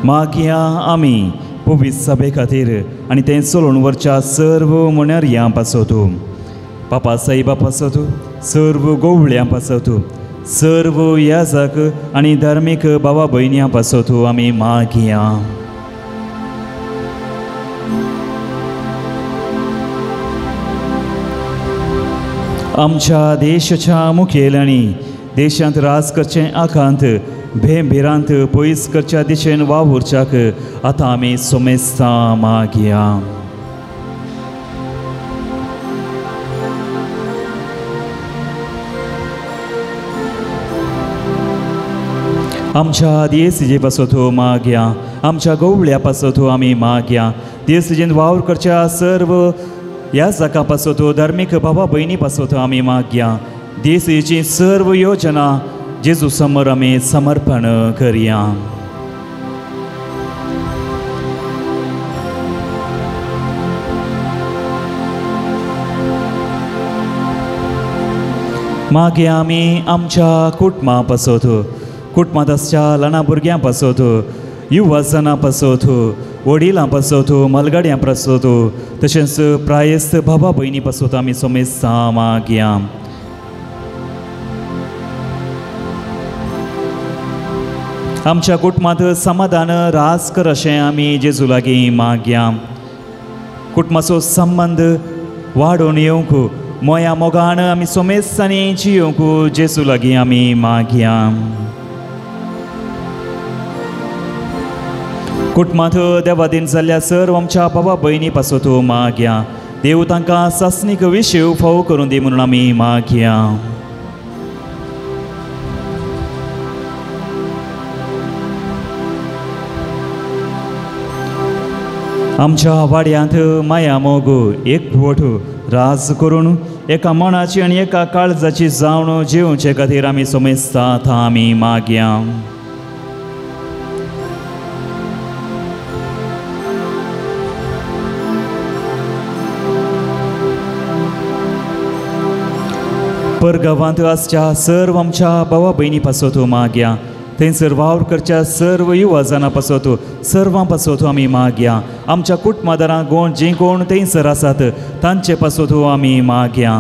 मागया आमी पवित्र सभे खातीर आनी तें चलोवन व्हरच्या सर्व म्हणयाऱ्यां पासत, पापा साहेबा पासत, सर्व गोवळ्यां पासत, सर्व याजक आनी धार्मीक भावा भयण्यां पासत आमी मागया. आमच्या देशाच्या मुखेल्यांनी देशांत राज करचें आकांत भें भिरांत पयस करच्या दिशेन वावुरच्याक आतां आमी सोमेस्तां मागया. आमच्या देसीजे पासत मागया, आमच्या गवळ्या पासत आमी मागया. देसीजेन वावर करच्या सर्व ह्या जाका पासत, धार्मीक भावा भयणी पासत आमी मागया. देसीची सर्व योजना जेजू समोर आमी समर्पण करया. मागीर आमी आमच्या कुटुंबा पासत, कुटुंबांत आसच्या ल्हान भुरग्यां पासत, युवा जनां पासत, वडिलां पासत, मालगाड्यां पासत, तशेंच प्रायस्त भावा भयणी पासत आमी सोमेस्तां मागया. आमच्या कुटुंबांत समाधान राज कर अशें आमी जेजू लागीं मागया. कुटुंबाचो संबंद वाडोवन येवंक मोया मोगान आमी सोमेस्तांनी जियोवंक जेजू लागीं आमी मागया. कुटुंबांत देवादीन जाल्ल्या सर्व आमच्या बाबा भयणी पासत मागया. देव तांकां सासणीक विशेव फावो करून दी म्हणून आमी मागया. आमच्या वाड्यांत माया मोग एकवट राज करून एका मनाची आनी एका काळजाची जावन जेवचे खातीर आमी सोमेस्तात आमी मागया. परगांवांत आसच्या सर्व आमच्या भावा भयणी पासत मागया. थंयसर वावर करच्या सर्व युवा जाणां पासत, सर्वां पासत आमी मागया. आमच्या कुटुंबादारां कोण जीं कोण थंयसर आसात तांचे पासत आमी मागया.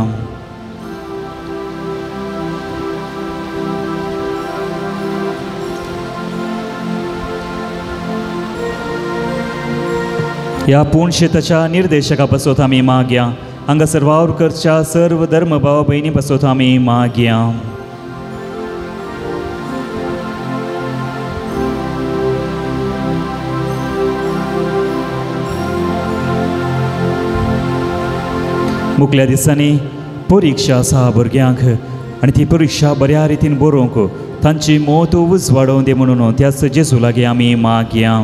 ह्या पूण शेताच्या निर्देशका पासत आमी मागया. हांगासर वावर करच्या सर्व धर्म भावा भयणी पासत आमी मागया. मुखल्या दिसांनी परिक्षा आसा भुरग्यांक आनी ती परिक्षा बऱ्या रितीन बरोवंक तांची मोत उजवाडोवन दी म्हणून त्याच जेजू लागीं आमी मागया.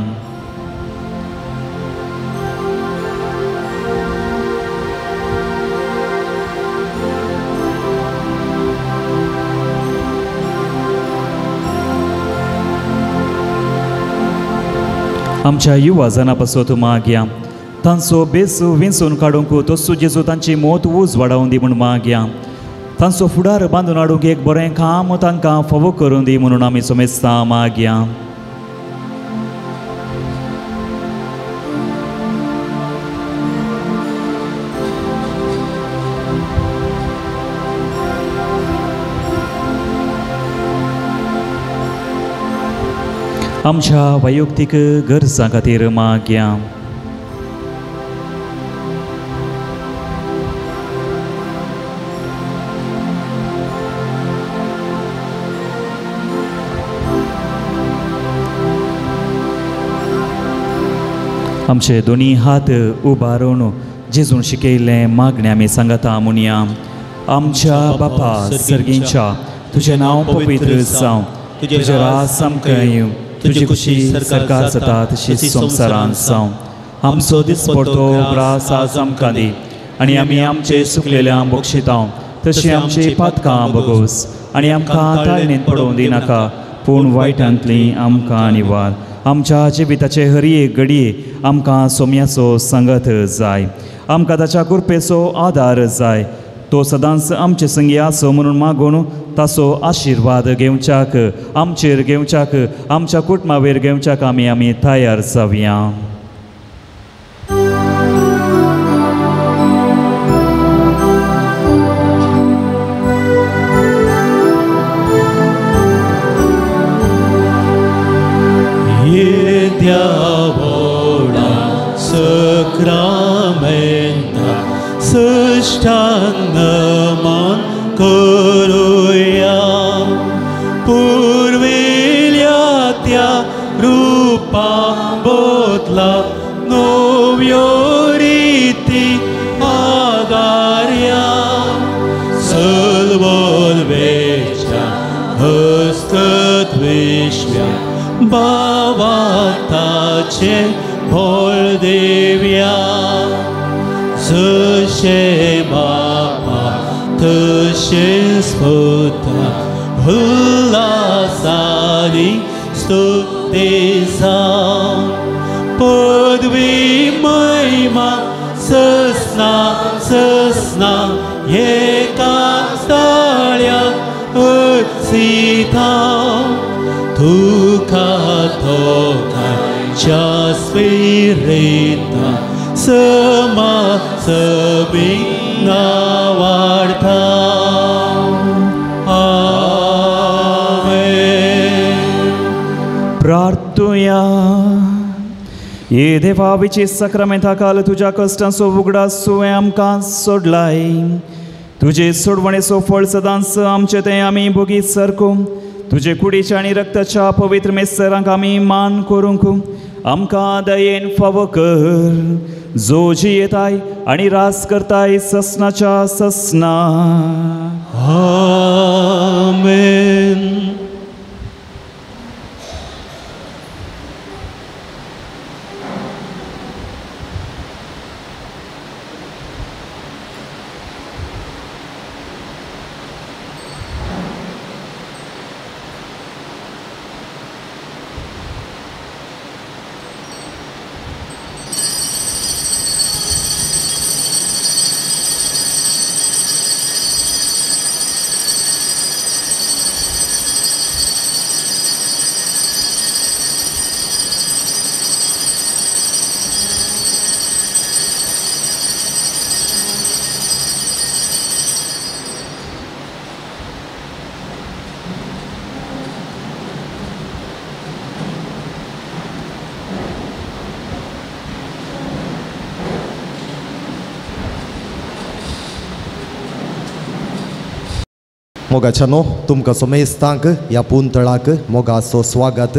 आमच्या युवा जाणां पासत मागया. तांचो बेस विंचून काडूंक तसो जेजू तांची मोत उजवाडावन दी म्हूण मागया. तांचो फुडार बांदून हाडूंक एक बरें काम तांकां फावो करून दी म्हणून आमी सोमेस्तां मागया. आमच्या वैयक्तीक गरजां खातीर मागया. आमचे दोनी हात उबारून जेजून शिकयल्लें मागणें आमी सांगता म्हणया. आमच्या बापा सर्गींच्या, तुजें नांव पवित्र जावं, तुजें राज आमकां येवं, तुजी खुशी सरकार जाता तशी संवसारांत जावं. आमचो दिसपडतो ग्रास आज आमकां दी आनी आमी आमचे सुकलेल्या बक्षितां तशी आमची पातकां बगोस आनी आमकां ताळणेंत पडोवंक दिनाका पूण वायटांतली आमकां निवार. आमच्या जिविताचे हर एक घडये आमकां सोम्याचो सांगात जाय, आमकां ताच्या कृपेचो आदार जाय. तो सदांच आमचे संगी आसो म्हणून मागून ताचो आशिर्वाद घेवच्याक आमचेर घेवच्याक आमच्या कुटुंबावेर घेवच्याक आमी आमी तयार जावया. सक्रामेंता सष्टांग मान करूया पुर्विल्या त्या रूपा बदला नव्यो रीती आदार्या सलवलवेच्या हस्तत विश्व्या बाबाताचे भोळ देव्या जशे बापा तशेंच पुता उल्हासानी स्तुती जावं पदवी महिमा ससना ससना एका ताळ्या उत्सिता तुका तोकाच्या स्पिरिता समा सबिना वाडता. आमेन. प्रार्थुया. ये देवा विची सक्रामेंता काल तुज्या कश्टांचो उगडास तुवें आमकां सोडलाय. तुजे सोडवणेचो फळ सदांच आमचें तें आमी भोगीत सारको तुजे कुडीच्या आनी रक्ताच्या पवित्र मेस्तरांक आमी मान करूंक आमकां दयेन फावो कर, जो जियेताय आनी रास करताय ससनाच्या ससना. आमेन. मोगाच्यानो तुमकां सोमेस्तांक ह्या पुंतळाक मोगाचो स्वागत.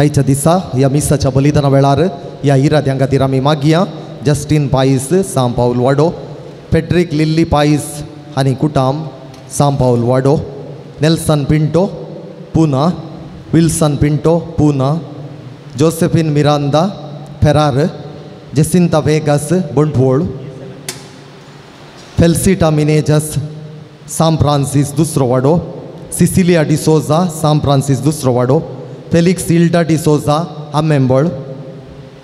आयच्या दिसा ह्या मिसाच्या बलिदाना वेळार ह्या इराद्यां खातीर आमी मागया. जस्टीन पायस सां पावल वाडो, पेट्रीक लिल्ली पायस आनी कुटाम सां पावल वाडो, Nelson Pinto Puna, Wilson Pinto Puna, Josephine Miranda Ferrar, Jacinta Vegas Bantwal, Felicita Menezes Sam Francis दुसरो वाडो, सिसिलिया डिसोजा सां फ्रांसीस दुसरो वाडो, फेलिक्स इल्डा डिसोजा आमेंबळ,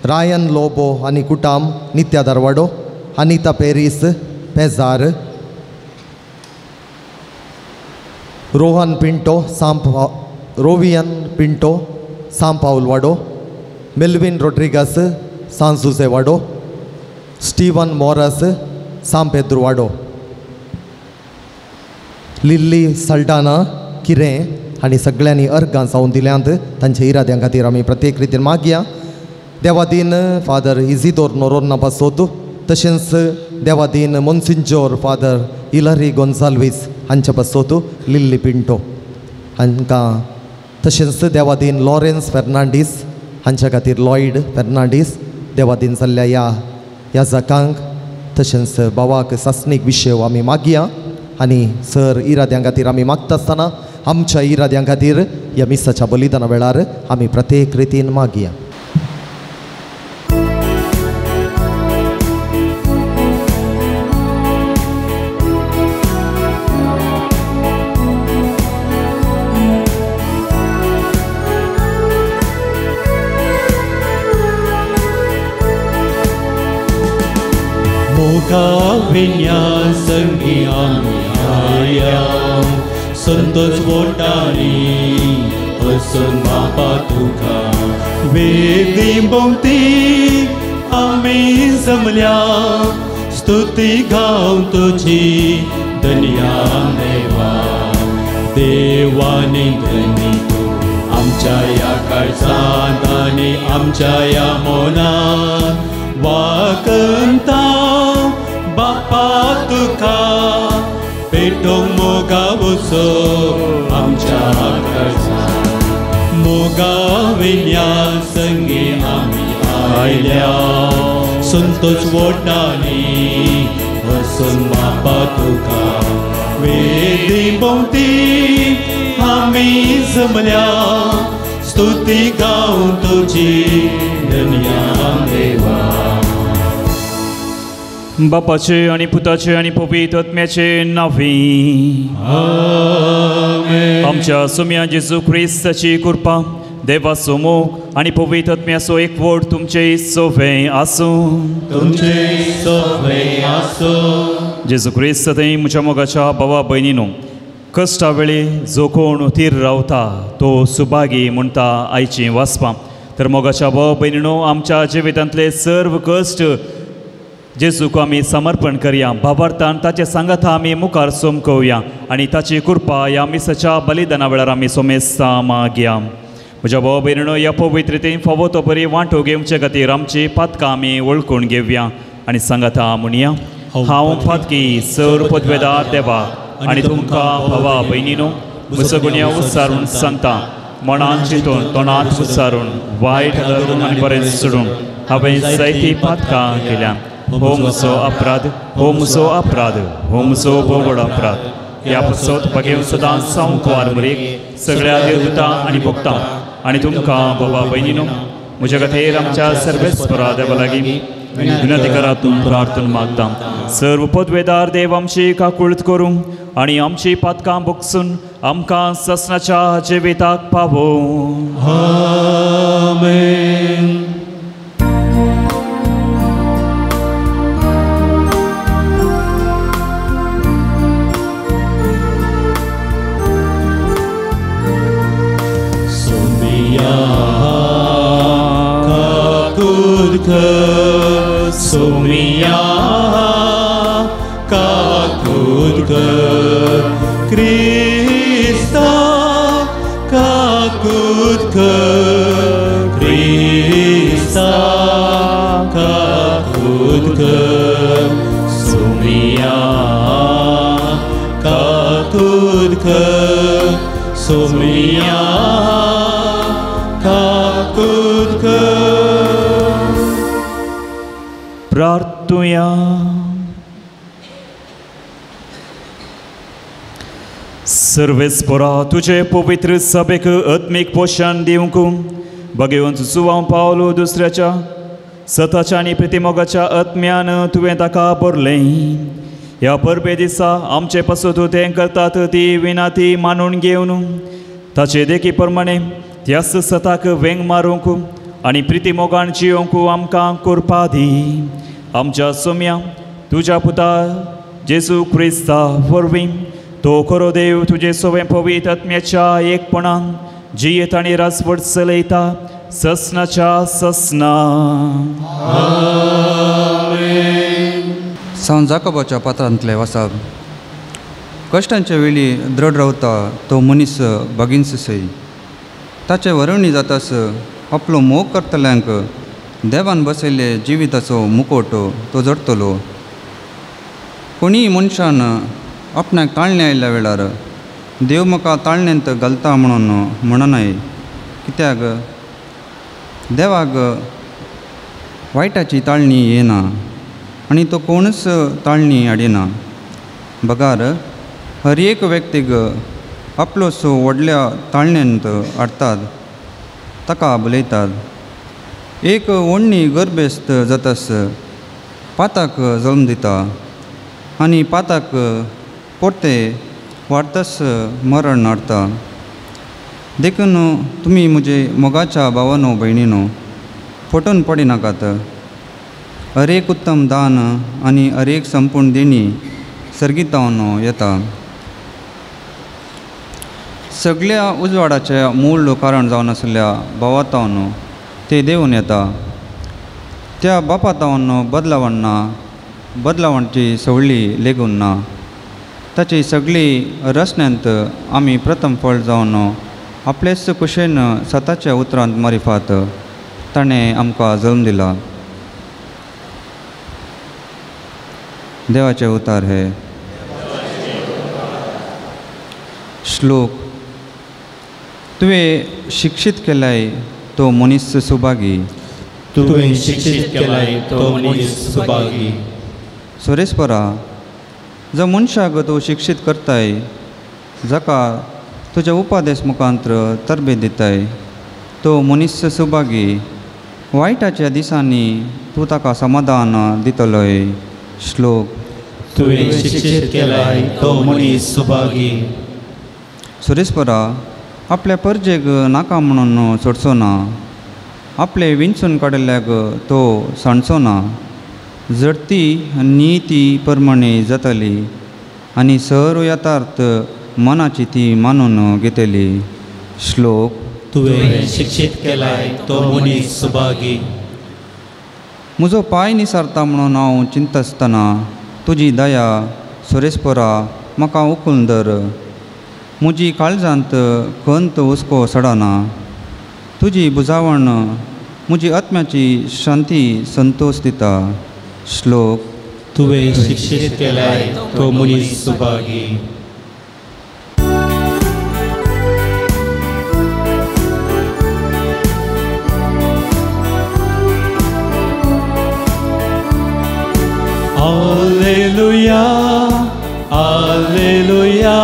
रायन लोबो आनी कुटाम नित्या दारवाडो, अनिता पेरीस पेजार, रोहन पिंटो सां रोवियन पिंटो सां पावल वाडो, मेल्विन रोड्रिगस सां जुजे वाडो, स्टीवन मोरस सां पेद्रू वाडो, लिल्ली सल्डाना किरें आनी सगळ्यांनी अर्गां जावन दिल्यांत तांच्या इराद्यां खातीर आमी प्रत्येक रितीन मागया. देवादीन फादर इजिदोर नोरोन्ना पासोत, तशेंच देवादीन मोन्सिंजोर फादर इलरी गोन्साल्वीस हांच्या पासोत लिल्ली पिंटो हांकां, तशेंच देवादीन लॉरेन्स फेर्नांडीस हांच्या खातीर लॉयड फेर्नांडीस देवादीन जाल्ल्या ह्या याजकांक तशेंच भावाक सासणीक विशय आमी मागया. आनी सर इराद्यां खातीर आमी मागता आसतना आमच्या इराद्यां खातीर ह्या मिसाच्या बलिदाना वेळार आमी प्रत्येक रितीन मागया. मोगा विन्या संगी आमी आयल्या संतोष वोटांनी हसून बापा तुका वेदी भोंवती आमी जमल्या स्तुती गावं तुजी धन्या देवा देवानी धनी तूं आमच्या ह्या काळजांत आनी आमच्या ह्या मनांत वाकंता बापा तुका पेटोवंक मोगा वचो आमच्या काळजांत मोगा विन्या संगी आमी आयल्या संतोष वोटांनी हसून बापा तुका वेदी भोंवती आमी जमल्या स्तुती गावं तुजी धन्या देवा. बापाचे आनी पुताचे आनी पवित्र आत्म्याचे नांवी आमेन. आमच्या सोम्या जेजू क्रिस्ताची कृपा, देवाचो मोग आनी पवित्र आत्म्याचो एकवट तुमचे सोवे आसूं. तुमचे सोवे आसूं. जेजू क्रिस्त थंय म्हज्या मोगाच्या भावा भयणीनो, कश्टा वेळी जो कोण थीर रावता तो सुभागी म्हणटा आयची वाचपां. तर मोगाच्या भावा भयणीनो, आमच्या जिवितांतले सर्व कश्ट जेजूक आमी समर्पण करया. भावार्थान ताचे सांगाता आमी मुखार सोमकोवया आनी ताची कृपा ह्या मिसाच्या बलिदाना वेळार आमी सोमेस्ता मागया. म्हज्या भाव भयणीनो, ह्या पवित्रतेन फावो तो बरी वांटो घेवचे खातीर आमची पातकां आमी वळखून घेवया आनी सांगाता म्हणया, हांव पातकी सर पदवेदार देवा आनी तुमकां भावा भयणीनो म्हजो गुन्यांव उच्चारून सांगता. मनान चिंतून तोंडांत उच्चारून वायट धरून आनी बरें सोडून हांवें जायतीं पातकां केल्या. हो म्हजो अपराध, हो म्हजो अपराध, हो म्हजो भोव अपराध. ह्या पासत बगेव सदांच सावंकवार मरेक सगळ्या देवदूतां आनी भोगतां आनी तुमकां बाबा भयणीनो म्हज्या खातीर आमच्या सर्वेस्परा देवा लागीं विनंती करात प्रार्थना मागता. सर्व पदवेदार देव आमची काकूळत करूं आनी आमची पातकां भोगसून आमकां ससनाच्या जिविताक पावोवं. आमेन. सोमिया काकूद कर क्रिस्ता काकूद कर क्रिस्ता काकूद कर सोमिया काकूद कर सोमिया काकूद कर. प्रार्थुया. सर्वेस्परा तुझे पवित्र सभेक आत्मीक पोशण दिवंक बगेवन सुवांव पावलो दुसऱ्याच्या सताच्या आनी प्रितिमोगाच्या आत्म्यान तुवें ताका भरलें. ह्या परबे दिसा आमचे पासत तें करतात ती विनाती मानून घेवन ताचे देखी प्रमाणे त्याच सताक वेंग मारूंक आनी प्रितिमोगान जियोंक आमकां कृपा दी. आमच्या सोम्या तुज्या पुता जेजू क्रिस्ता वरवीं तो खरो देव तुजे सोवें पवित्र आत्म्याच्या एकपणान जियेत आनी राजवट चलयता ससनाच्या ससना. आमेन. संत जाकोबाच्या पात्रांतले वासाब. कश्टांच्या वेळी द्रढ रावता तो मनीस बागीनस सई ताचे वरणी जातास आपलो मोग करतल्यांक देवान बसयल्ले जिविताचो मुकोट तो जडतलो. कोणीय मनशान आपणाक ताळणें आयिल्ल्या वेळार देव म्हाका ताळण्यांत घालता म्हणून म्हणनाय, कित्याक देवाक वायटाची ताळणी येना आनी तो कोणूच ताळणी हाडिना. बगार हर एक व्यक्तीक आपलो सो व्हडल्या ताळण्यांत हाडटात, ताका बलयतात. एक ओडणी गर्भेस्त जातास पाताक जल्म दिता आनी पाताक परते वाडतास मरण हाडटा. देखून तुमी म्हजे मोगाच्या भावानो भयणीनो फटोवन पडिनाकात. हरेक उत्तम दान आनी हरेक संपूर्ण देणी सर्गीतावन येता. सगळ्या उजवाडाचें मूळ कारण जावन आशिल्ल्या भावातावन ते देवून येता. त्या बापातावन बदलावण ना, बदलावणची सवळी लेगून ना. ताची सगळी रचण्यांत आमी प्रथम फळ जावन आपलेच कुशेन सताच्या उतरांत मारिफात ताणें आमकां जल्म दिला. देवाचे उतार हे. श्लोक. तुवें शिक्षीत केलाय तो मनीस सुभागी. तुवें शिक्षीत केलाय तो मनीस सुभागी. सुरेशपरा, जो मनशाक तूं शिक्षीत करताय, जाका तुज्या उपादेश मुखांत्र तरबेत दिताय, तो मनीस सुभागी. वायटाच्या दिसांनी तूं ताका समाधान दितलोय. श्लोक. तुवें शिक्षीत केलाय तो मनीस सुभागी. सुरेशपरा, आपल्या परजेक नाका म्हणून सोडचो ना, आपले विंचून काडिल्ल्याक तो सांडचो ना. जडती निती प्रमाणे जातली आनी सर्व यथार्थ मनाची ती मानून घेतली. श्लोक. तुवें शिक्षीत केलाय तो मनीस सुभागी. म्हजो पांय निसारता म्हणून हांव चिंतसतना तुजी दया सुरेशपरा म्हाका उखलून धर. म्हजी काळजांत खंत हुस्को सडना. तुजी बुजावण म्हजी आत्म्याची शांती संतोश दिता. श्लोक. तुवें शिक्षीत केलाय तो मनीस Subhagi. Alleluia, Alleluia,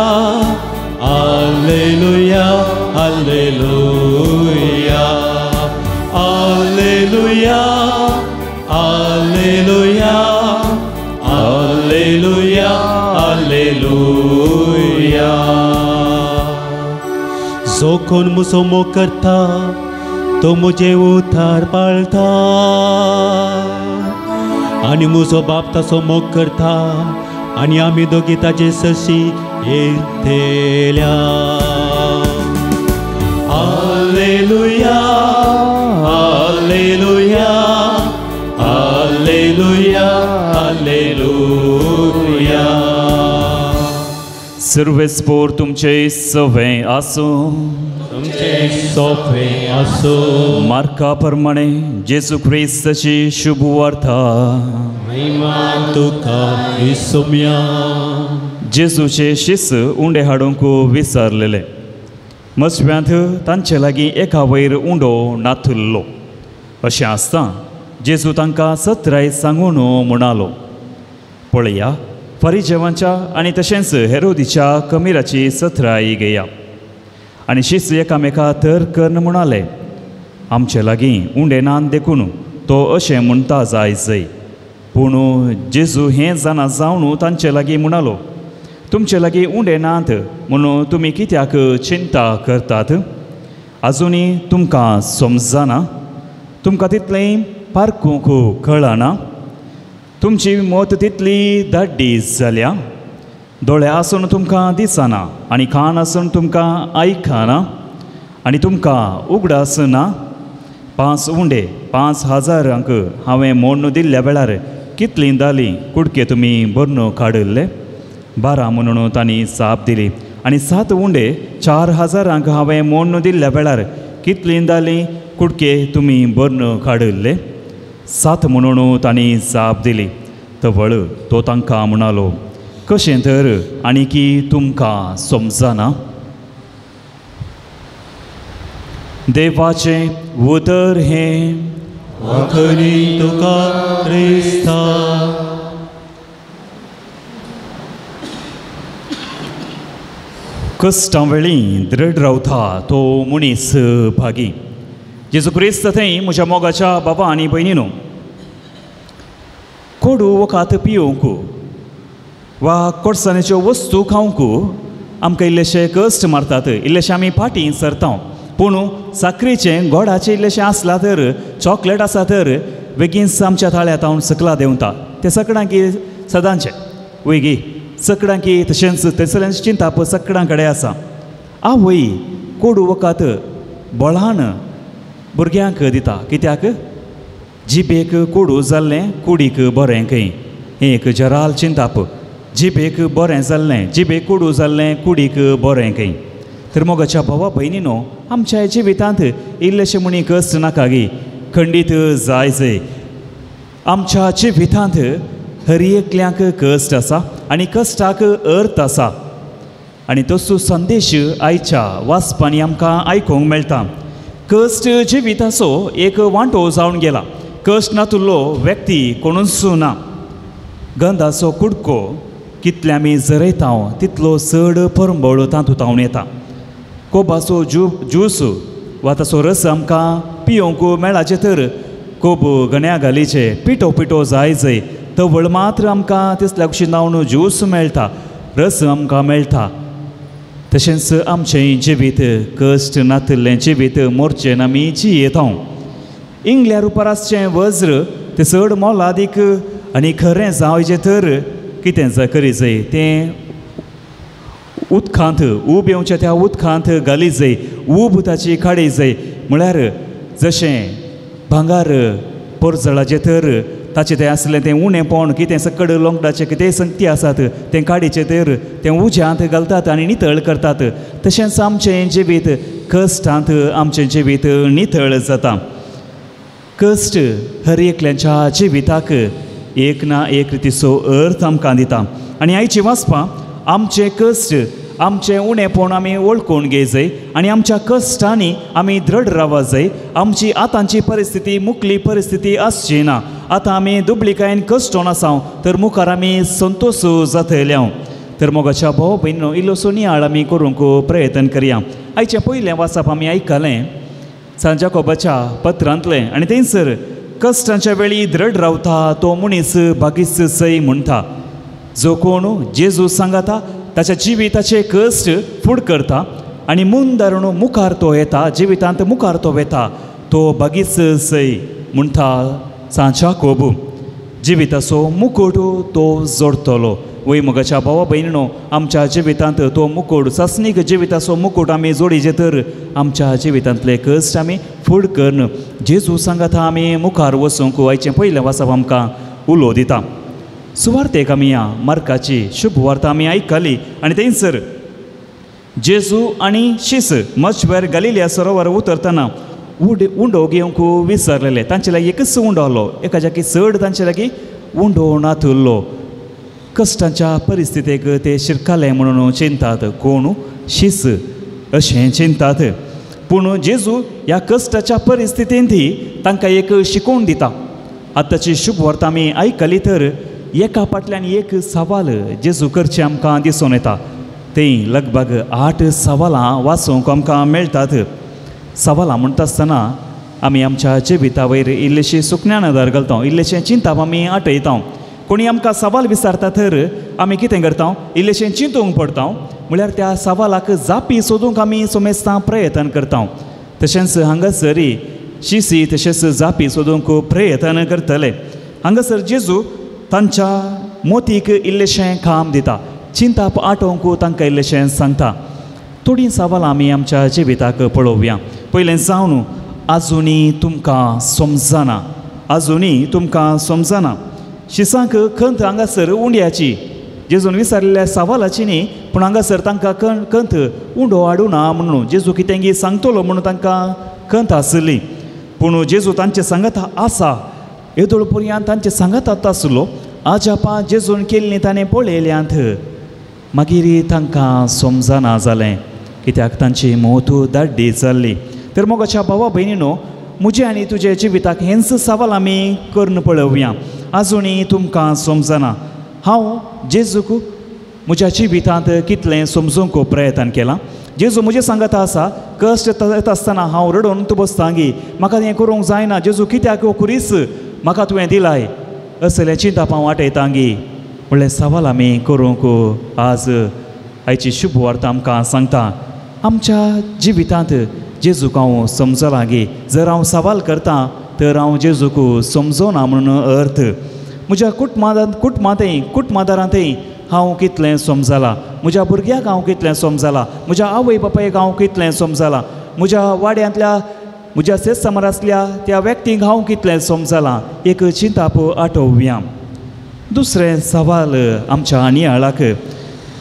Alleluia, Alleluia, Alleluia, Alleluia, Alleluia, Alleluia. जो कोण मुजो मोग करता तो मुझे उतार पाळता, आनी मुजो बाप ताचो मोग करता, आनी आमी दोगी ताजे सरशी येतल्या. Alleluia, Alleluia, Alleluia, Alleluia. सर्वेस्पोर तुमचे सवे आसूं. तुमचे सोपे आसूं. मार्का प्रमाणे जेजू क्रिस्ताची शुभ वार्ता. महिमा तुका इसुम्या. जेजूचे शिस उंडे हाडूंक विसरलेले. मसव्यांत तांचे लागीं एका वयर उंडो नाथुल्लो. अशें आसता जेजू तांकां सत्राय सांगून म्हणालो, पळया फरिजेवांच्या आनी तशेंच हेरोदीच्या कमिराची सत्राय घेया. आनी शिस एकामेका तर कर्ण म्हणाले, आमचे लागीं उंडे नान देखून तो अशें म्हणटा जाय जय. पूण जेजू हें जाणा जावन तांचे लागीं म्हणालो, तुमचे लागीं उंडे नात म्हणून तुमी कित्याक चिंता करतात? आजुनी तुमकां समजना? तुमकां तितलें पारकूंक कळना? तुमची मत तितली दाड्डी जाल्या? दोळे आसून तुमकां दिसना आनी कान आसून तुमकां आयकना आनी तुमकां उगडास ना? 5 उंडे 5000 हांवें मोडून दिल्ल्या वेळार कितलीं दालीं कुडके तुमी भरून काडिल्ले? 12 म्हणून तांणी जाप दिली. आनी 7 उंडे 4000 हांवें मोडून दिल्ल्या वेळार कितलीं दालीं कुडके तुमी भरून काडिल्ले? 7 म्हणून तांणी जाप दिली. तवळ तो तांकां म्हणालो, कशें तर आनी की तुमकां समजना? देवाचें उतर हें. वखणी तुका क्रिस्ता. कश्टां वेळी दृढ रावता तो मनीस भागी. जेजू क्रिस्त थंय म्हज्या मोगाच्या बाबा आनी भयणीनो, कोडू वखात पिवंक वा कोडसाणेच्यो वस्तू खावंक आमकां इल्लेशे कश्ट मारतात, इल्लेशे आमी फाटीं सरता. पूण साकरेचें गोडाचें इल्लेशें आसलां तर, चॉकलेट आसा तर बेगीनच आमच्या थाळ्यांत हांव सकला देंवता. ते सकडांकी सदांचें वयगी सकडांकी तशेंच तेसल्यांचें चिंताप सकडां कडेन आसा. आवय कोडू वखद बळान भुरग्यांक दिता कित्याक जिबेक कोडू जाल्लें कुडीक बरें खंय. हें एक जराल चिंताप. जिबेक बरें जाल्लें जिबेक कोडू जाल्लें कुडीक बरें खंय. तर मोगाच्या भावा भयणीनो आमच्या जिवितांत इल्लेशें म्हणी कश्ट नाका गी खंडीत जाय जय. आमच्या जिवितांत हर एकल्यांक कश्ट आसा आनी कश्टाक अर्थ आसा आनी तसो संदेश आयच्या वाचपांनी आमकां आयकूंक मेळटा. कश्ट जिविताचो एक वांटो जावन गेला. कश्ट नातुल्लो व्यक्ती कोणूच ना. गंधाचो कुडको कितले आमी जरयता तितलो चड परंबळ तातूंत हांव येता. कोबाचो ज्यूस वा ताचो रस आमकां पियोवंक मेळाचें तर कोब गण्या घालीचे पिठो पिठो जाय जय तवळ मात्र आमकां तिसल्या कुशीन जावन ज्यूस मेळटा रस आमकां मेळटा. तशेंच आमचें जिवीत कश्ट नातिल्लें जिवीत मोर्चेन आमी जियेता. इंगल्या रुपार आसचें वज्र तें चड मोलादीक आनी खरें जावचें तर कितें करी जाय तें उदकांत ऊब येवचें त्या उदकांत घाली जाय ऊब ताची काडी जाय. म्हळ्यार जशें भांगार पोरजळाचें तर ताचें तें आसलें तें उणेंपण कितें सकड लोंगडाचें कितें संगती आसात तें काडीचें तर तें उज्यांत घालतात आनी नितळ करतात. तशेंच आमचें जिवीत कश्टांत आमचें जिवीत नितळ जाता. कश्ट हर एकल्याच्या जिविताक एक ना एक रितीचो अर्थ आमकां दिता. आनी आयची वाचपां आमचें कश्ट आमचें उणेंपण आमी वळखून घेय जाय आनी आमच्या कश्टांनी आमी दृढ रावा जाय. आमची आतांची परिस्थिती मुकली परिस्थिती आसची ना. आतां आमी दुबळिकायेन कश्टोन आसाव तर मुखार आमी संतोश जातले. तर मोगाच्या भाव भयणीनो इल्लोसो नियाळ आमी करूंक प्रयत्न करया. आयचें पयलें वाचप आमी आयकलें सांत जाकोबाच्या पत्रांतलें आनी थंयसर कश्टांच्या वेळी दृढ रावता तो मनीस भागीस्त सय म्हणटा. जो कोण जेजू सांगाता ताच्या जिविताचे कश्ट फूड करता आनी मुंदारण मुखार तो येता जिवितांत मुखार तो वेता तो भागीस्त सय म्हणटा सांत जाकोब. जिविताचो मुकुट तो जोडटलो. वय मोगाच्या भावा भयणीनो आमच्या जिवितांत तो मुकुट सासणीक जिविताचो मुकुट आमी जोडीचे तर आमच्या जिवितांतले कश्ट आमी फूड करून जेजू सांगाता आमी मुखार वचूंक आयचें पयलें वाचप आमकां उलो दिता. सुवार्तेक आमी ह्या मार्काची शुभ वार्ता आमी आयकली आनी थंयसर जेजू आनी शीस मचवर गलिलिया सरोवर उतरतना उंडो घेवंक विसरलेले. तांचे लागीं एकच उंडो आहलो एका जाकी चड तांचे लागीं उंडो नातुल्लो. कश्टांच्या परिस्थितीक ते शिरकाले म्हणून चिंतात कोण शीस अशें चिंतात. पूण जेजू ह्या कश्टाच्या परिस्थितींत तांकां एक शिकोवन दिता. आतांची शुभ वार्ता आमी आयकली तर एका फाटल्यान एक सवाल जेजू करचें आमकां दिसून येता. थंय लगभग 8 सवालां वाचूंक आमकां मेळटात. सवालां म्हणटा आसतना आमी आमच्या जिविता वयर इल्लेशें सुकण्या नदर घालता इल्लेशें चिंताप आमी आटयता. कोणी आमकां सवाल विचारता तर आमी कितें करता इल्लेशें चिंतूंक पडटा. म्हळ्यार त्या सवालाक जापी सोदूंक आमी सोमेस्तां प्रयत्न करता. तशेंच हांगासर शिसी तशेंच जापी सोदूंक प्रयत्न करतले. हांगासर जेजू तांच्या मोतीक इल्लेशें काम दिता चिंताप आटोवंक तांकां इल्लेशें सांगता. थोडीं सवालां आमी आमच्या जिविताक पळोवया. पयलें जावन आजुनी तुमकां समजना आजुनी तुमकां समजना. शिसांक खंत हांगासर उंड्याची जेजून विचारिल्ल्या सवालाची न्ही पूण हांगासर तांकां खंत उंडो हाडुना म्हणून जेजू कितेंगी सांगतलो म्हणून तांकां खंत आसली. पूण जेजू तांचे सांगाता आसा येदोळ पर्यंत तांचे सांगातात आसलो. आजापां जेजून केल्लीं ताणें पळयल्यांत मागीर तांकां समजना जालें कित्याक तांची मोत दाड्डी जाल्ली. तर मोगाच्या भावा भयणीनो म्हजें आनी तुजे जिविताक हेंच सवाल आमी करून पळोवया. आजुनी तुमकां समजना हांव जेजूक म्हज्या जिवितांत कितलें समजूंक प्रयत्न केलां. जेजू म्हजें सांगाता आसा कश्ट येता आसतना हांव रडोवन तूं बसता गी म्हाका हें करूंक जायना जेजू कित्याक हो खुरीस म्हाका तुवें दिलाय असलें चिंताप हांव वाटयता गी म्हणलें सवाल आमी करूंक आज आयची शुभ वार्ता आमकां सांगता. आमच्या जिवितांत जेजूक हांव समजलां गी जर हांव सवाल करता तर हांव जेजूक समजोना म्हणून अर्थ. म्हज्या कुटुंबांतय कुटुंबादारांतय हांव कितलें समजलां, म्हज्या भुरग्याक हांव कितलें समजलां, म्हज्या आवय बापायक हांव कितलें समजलां, म्हज्या वाड्यांतल्या म्हज्या शेतसमार आसल्या त्या व्यक्तींक हांव कितलें समजलां, एक चिंताप आठोवया. दुसरें सवाल आमच्या नियाळाक,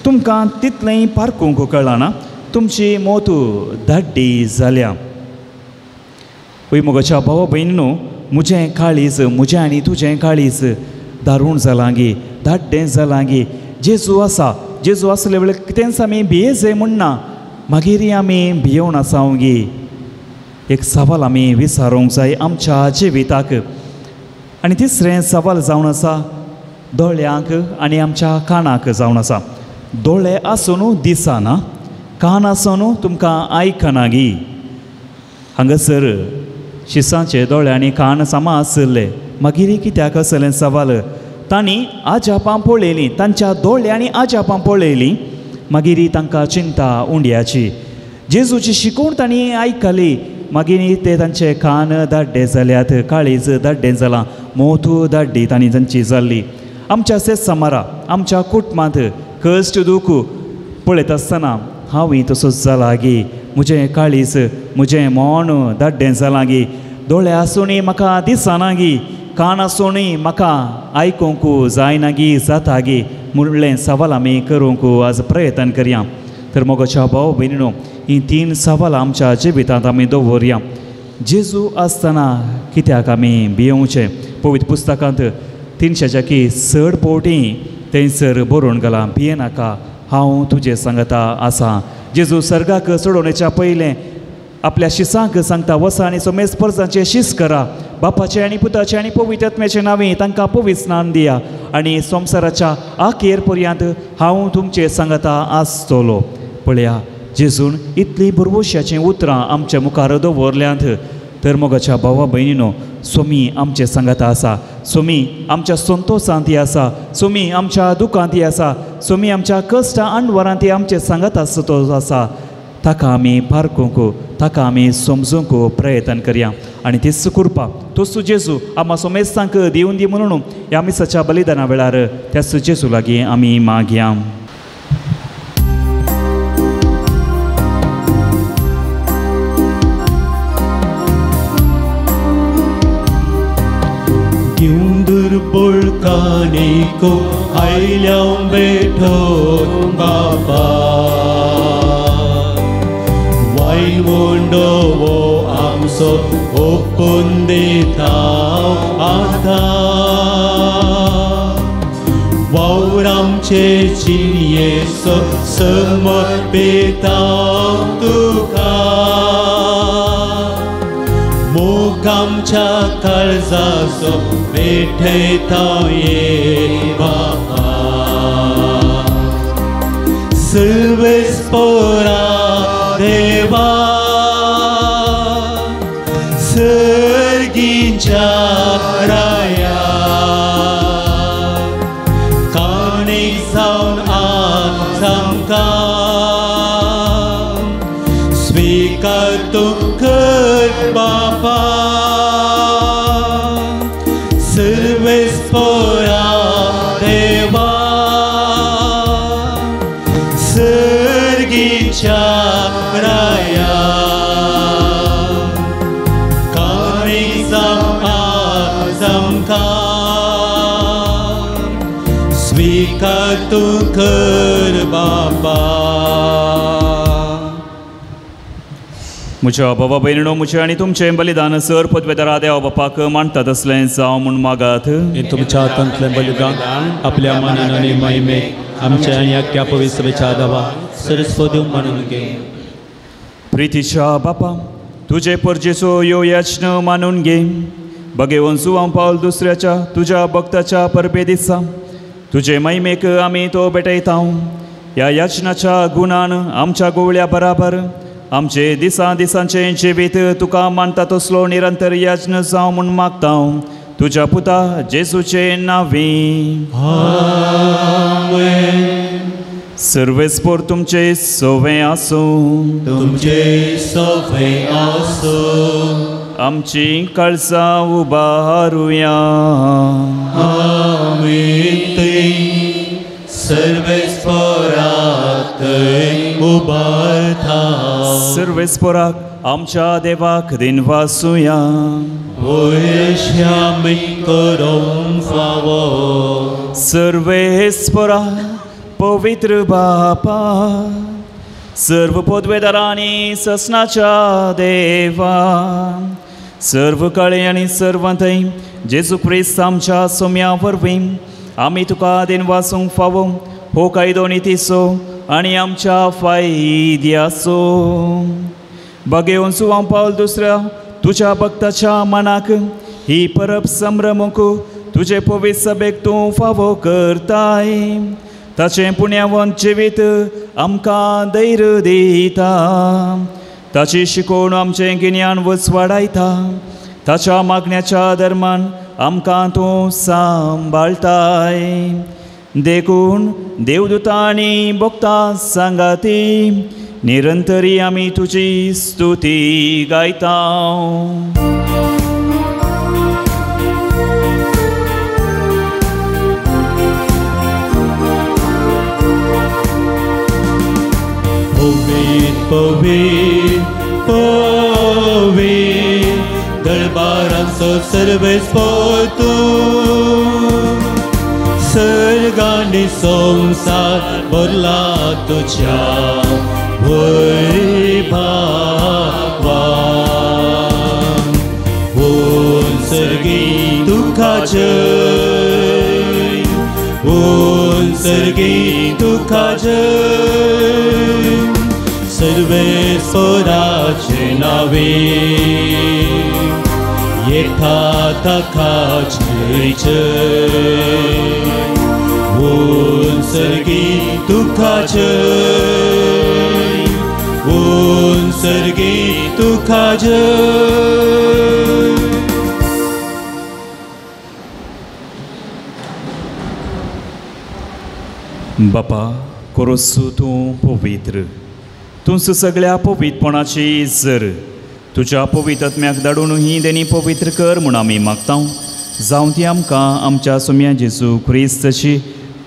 तुमकां तितलेंय पारकूंक कळना, तुमची मोत धाड्डी जाल्या. वय मोगाच्या भावा भयणीनो, म्हजें काळीज, म्हजें आनी तुजें काळीज दारूण जालां गी, धाड्डें जालां गी. जेजू आसा, जेजू आसले वेळार कितेंच आमी भियेजे म्हणना, मागीर आमी भियोवन आसाव गी. एक सवाल आमी विचारूंक जाय आमच्या जिविताक. आनी तिसरें सवाल जावन आसा दोळ्यांक आनी आमच्या कानाक जावन आसा. दोळे आसून दिसना, कान आसून तुमकां आयकना गी. हांगासर शिसांचे दोळे आनी कान सामा आशिल्ले, मागीर कित्याक आसलें सवाल? तांणी आजापां पळयलीं, तांच्या दोळ्यांनी आजापां पळयलीं, मागीर तांकां चिंता उंड्याची. जेजूची शिकवण तांणी आयकली, मागीर ते तांचे कान दाड्डे जाल्यात, काळीज दाड्डें जालां, मोत दाड्डी तांणी तांची जाल्ली. आमच्या सेसामारा आमच्या कुटुंबांत कश्ट दूख पळयत आसतना हांवूय तसोच जाला गी, म्हजें काळीज म्हजें मन दाड्डें जालां गी. दोळे आसूनय म्हाका दिसना गी, कान आसूनय म्हाका आयकूंक जायना गी, जाता गी म्हणलें सवाल आमी करूंक आज प्रयत्न करया. तर मोगाच्या भाव भयणीनो, हीं तीन सवालां आमच्या जिवितांत आमी दवरया. जेजू आसतना कित्याक आमी भियोवचें? पवित्र पुस्तकांत 300 चड पवटी थंयसर बरोवन घालां, भियेनाका, हांव तुजे सांगता आसा. जेजू सर्गाक चडोवण्याच्या पयलें आपल्या शिसांक सांगता, वसा आनी सोमेस परजांचें शीस करा, बापाचें आनी पुताचें आनी पवित्र आत्म्याचें नांवे तांकां पवित्र स्नान दिया, आनी संवसाराच्या आखेर पर्यंत हांव तुमचें सांगता आसतलो. पळया, जेजून इतलीं भरवश्याचीं उतरां आमच्या मुखार दवरल्यांत. तर मोगाच्या भावा भयणीनो, सोमी आमचें सांगता आसा, सोमी आमच्या संतोशांती आसा, सोमी आमच्या दुखांती आसा, सोमी आमच्या कश्ट आणवरांती आमचें सांगत आसा तो आसा. ताका आमी पारकूंक, ताका आमी समजूंक प्रयत्न करया. आनी तीच कृपा तोच जेजू आमा सोमेस्तांक दिवन दी म्हणून ह्या मिसाच्या बलिदाना वेळार त्याच जेजू लागीं आमी मागया. दुर्बोळकानिको आयल्या बेठो बाबा, वायवंडो वो आमचो ओपून दिता आतां, वावर आमचे जिणयेचो समर्पिता तुका, मोग आमच्या काळजाचो भेटयता ये बाबा. सर्वेस्पोरा देवा सर्गींच्या राया, काणीक जावन आज आमकां स्विकार तूं कर बाबा. सर्वेस्पोरा देवा सर्गींच्या राया, काणीक जावन आज आमकां स्विकार तूं कर बाबा. म्हज्या बाबा भयणीनो, म्हजें आनी तुमचें बलिदान सर पदवेदारा देवा बापाक मानतात तसलें जावं म्हूण मागात. तुमच्या हातांतलें बलिदान आपल्या मानान आनी महिमेक आमच्या आनी आख्या पवित्रच्या दावा सरस्वती मानून घे. प्रितीच्या बापा, तुजे परजेचो यो याचना मानून घे. बगेवन जुवां पावल दुसऱ्याच्या तुज्या भक्ताच्या परबे दिसा तुजे महिमेक आमी तो भेटयता. ह्या याचनाच्या गुणान आमच्या गोवळ्या बराबर आमचे दिसा दिसांचें जिवीत तुका मानता तसलो निरंतर याचना जावं म्हूण मागता, तुज्या पुता जेजूचे नांवे. आमेन. सर्वेस्पोर तुमचे सवे आसूं, तुमचे सवे आसूं. आमची काळजां उबारुया. आमी थंय सर्वेस्पराक थंय उबारता. सर्वेस्पराक आमच्या देवाक दिनवासुया. वयश्या आमी करूंक फावो. सर्वेस्परा पवित्र बापा, सर्व पदवेदारांनी ससनाच्या देवा, सर्व काळे आनी सर्वांतय जेजू क्रिस्त आमच्या सोम्या वरवीं आमी तुका दिनवासूंक फावो हो कायदो नितीचो आनी आमच्या फायद्याचो. बागेवन सुवां पावल दुसऱ्या तुज्या भक्ताच्या मनाक ही परब संभ्रमूंक तुजे पवित्र सभेक तूं फावो करताय. ताचें पुण्यावंत जिवीत आमकां धैर्य दिता, ताची शिकवण आमचें गिन्यान वच वाडयता, ताच्या मागण्याच्या धर्मान आमकां तूं सांबाळटाय. देखून देवदूतांनी भक्तां सांगाती निरंतरी आमी तुजी स्तुती गायता. पवीत पवीत पवीत दरबारांचो सर्वेस्पर तूं, सर्ग आनी संवसार भरला तुज्या वैभवान. उंचर्गी तुका जय, उंचर्गी तुका जय, सर्वेस्पराचे नावे येता ताका जय जय. उंचर्गी तुका जय, उंचर्गी तुका जय. बापा कोरोसू तूं पवित्र, तूं सगळ्या पवित्रपणाची जर तुज्या पवित्र आत्म्याक धाडून ही देणी पवित्र कर म्हूण आमी मागता. जावं ती आमकां आमच्या सोम्या जेजू क्रिस्ताची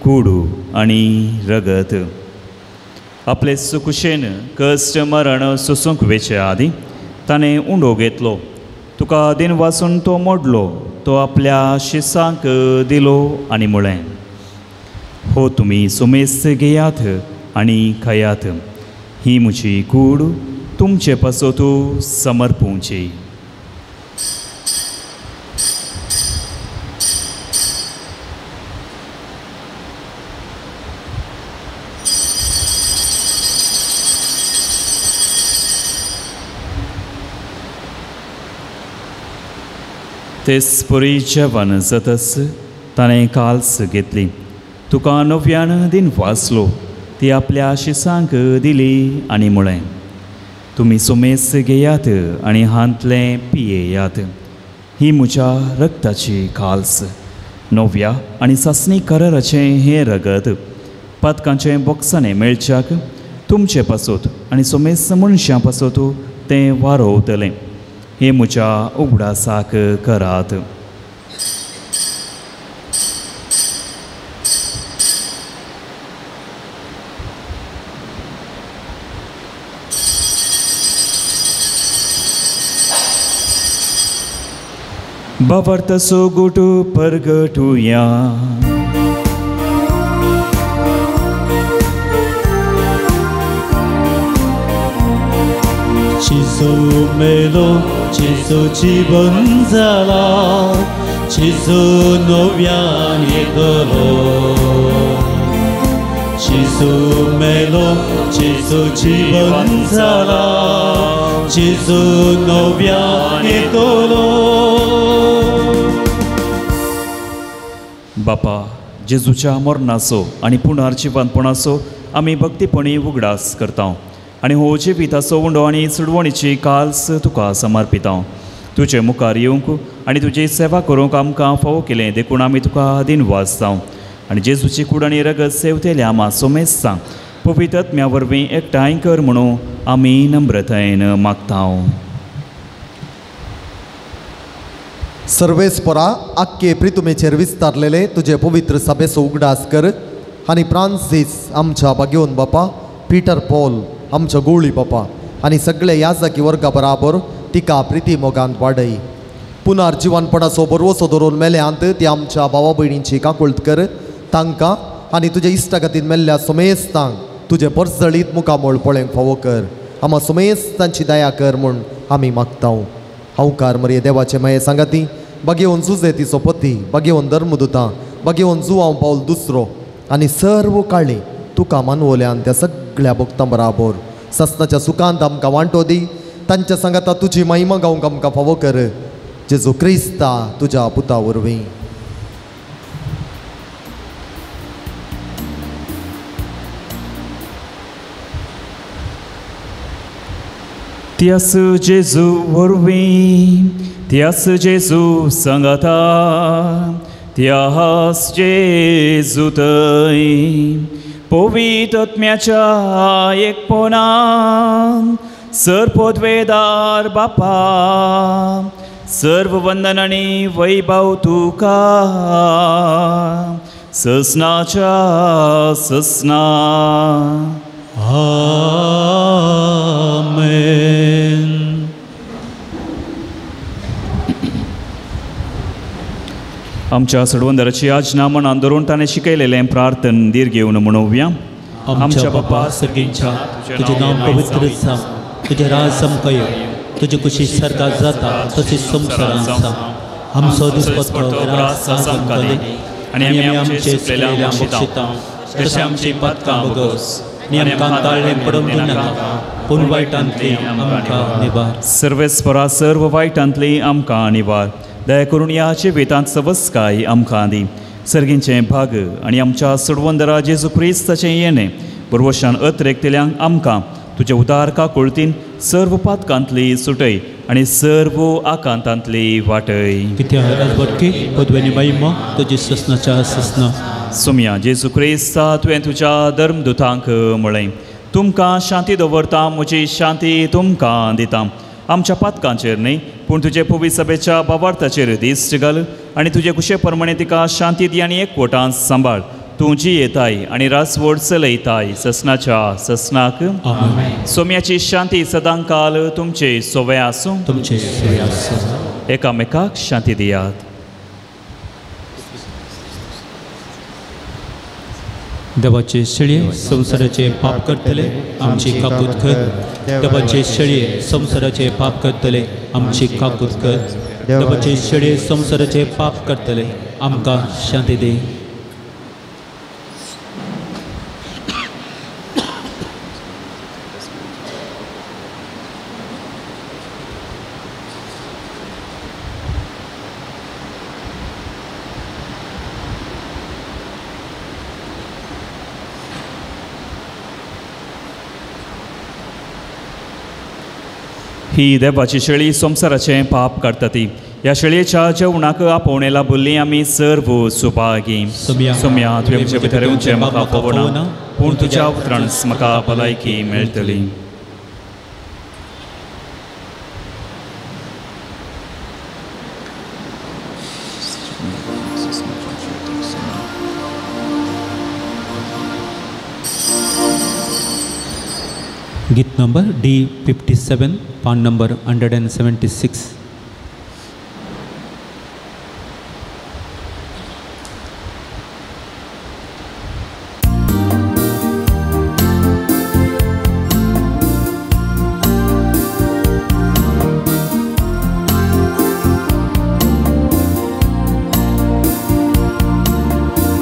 कुडू आनी रगत. आपले सुकुशेन कश्ट मरण सोसूंक वेचे आदीं ताणें उंडो घेतलो, तुका दिन वासून तो मोडलो, तो आपल्या शिसांक दिलो आनी म्हळें, हो तुमी सुमेस्त घेयात आनी खायात, ही म्हजी कूड तुमचे पासत समर्पूंची. तेच परी जेवण जातच ताणें काल्स घेतली, तुका नव्यान दिन वाचलो, ती आपल्या शिसांक दिली आनी म्हळें, तुमी सुमेस्त घेयात आनी हांतलें पियेयात, ही म्हज्या रक्ताची काल्स, नव्या आनी सासणी कराराचें हें रगत पातकांचें बोक्साणें मेळच्याक तुमचे पासत आनी सुमेस्त मनशां पासत तें वारोवतलें. हें म्हज्या उगडासाक करात. बाबर तसो गुटू परगटुया. जेजू मेलो, जेजू जीवन जाला, जेजू नव्यान येतलो. जेजू मेलो, जेजू जीवन जाला, जेजू नव्यान येतलो. बापा, जेजूच्या मरणाचो आनी पुनर्जिवनपणाचो आमी भक्तीपणी उगडास करता आनी हो जिविताचो उंडो आनी चडवणीची काल्स तुका समर्पिता. तुजे मुखार येवंक आनी तुजी सेवा करूंक आमकां फावो केलें देखून आमी तुका दिनवास जावं आनी जेजूची कूड आनी रगत सेवतेल्या आमा सोमेस्तां पवित्र आत्म्या वरवीं एकठांय कर म्हणून आमी नम्रतायेन मागता. सर्वेस्परा आख्खे प्रितुमेचेर विस्तारलेले तुजे पवित्र सभेचो उगडास कर आनी फ्रांसीस आमच्या भाग्योन बापा, पीटर पॉल आमच्या गोळी बापा आनी सगळे याजकी वर्गा बराबर तिका प्रिती मोगांत वाडय. पुनर्जिवनपणाचो बरवसो धरून मेल्यांत ती आमच्या भावा भयणींची काकुळट कर. तांकां आनी तुजे इश्टागतीन मेल्ल्या सोमेस्तांक तुजें परजळीत मुखामळ पळोवंक फावो कर. आमा सोमेस्तांची दया कर म्हूण आमी मागता. हांवकार मरिये देवाचे माये सांगाती, बागेवन जुजे तिचो पती, बागेवन धर्मदुतां, बागेवन जुवांव पावल दुसरो आनी सर्व काळी तुका मानवल्यान त्या सगळ्या भक्तां बराबर सस्नाच्या सुखांत आमकां वांटो दी. तांच्या सांगाता तुजी महिमा गावंक आमकां फावो कर. जेजू क्रिस्ता तुज्या पुता वरवीं. त्यास जेजू वरवीं, त्यास जेजू सांगाता, त्यास जेजू थंय पवित्र आत्म्याच्या एकपणान सर्वपदवेदार बापा सर्व वंदन आनी वैभव तुका ससनाच्या ससना. आमेन. आमच्या सडवंदराची आज्ञा मनान धरून ताणें शिकयलेलें प्रार्थन धीर घेवन म्हणोवया. आमच्या बापा सर्गींच्या, तुजें नांव पवित्र जावं, तुजें राज आमकां येवं, तुजे कुशी सर्गात जाता तशीच संवसारांत जावं. आमचो दिसपट्टो ग्रास आज आमकां दी आनी आमी आमचे चुकलेल्यांक बक्षिता तशें आमची पातकां भोगोस आनी आमकां ताळ्ळें पडूंक दिनाका, पूण वायटांतली आमकां निवार. सर्वेस्परा सर्व वायटांतली आमकां निवार. दया करून ह्या जिवितांत सवस्काय आमकां दी. सर्गींचें भाग आनी आमच्या सोडवंदरा जेजू क्रिस्ताचें येणें बरवशान अत्रेकतल्यांक आमकां तुज्या उदार काकुळतीन सर्व पातकांतली सुटय आनी सर्व आकांतांतली वाटय. कित्याक राजवटकी पदवेनी महिमा तुजी ससनाच्या ससना. सोम्या जेजू क्रिस्ता, तुवें तुज्या धर्मदुतांक म्हळें, तुमकां शांती दवरता, म्हजी शांती तुमकां दिता. आमच्या पातकांचेर न्हय पूण तुजे पवित्र सभेच्या बाबार्थाचेर दिश्ट घाल आनी तुजे कुशे प्रमाणे तिका शांती दी आनी एकवटान सांबाळ. तूं जियेताय आनी रासवड चलयताय ससनाच्या ससनाक. सोम्याची शांती सदांकाल तुमचे सोवे आसूं. तुमचे सोवे आसूं. एकामेकाक शांती दियात. देवाचे शेळये संवसाराचे पाप करतले आमची काकूत कर. देवाचे शेळये संवसाराचे पाप करतले आमची काकूत कर. देवाचे शेळये संवसाराचे पाप करतले आमकां शांती दी. ही देवाची शेळी संवसाराचें पाप काडटा ती. ह्या शेळयेच्या जेवणाक आपोवणें लाभुल्ली आमी सर्व सुभागी. सोम्या तुवें म्हजे भितर येवचें म्हाका पळोवना, पूण तुज्या उतरानच म्हाका भलायकी मेळटली. गीत नंबर D57, पान नंबर 176.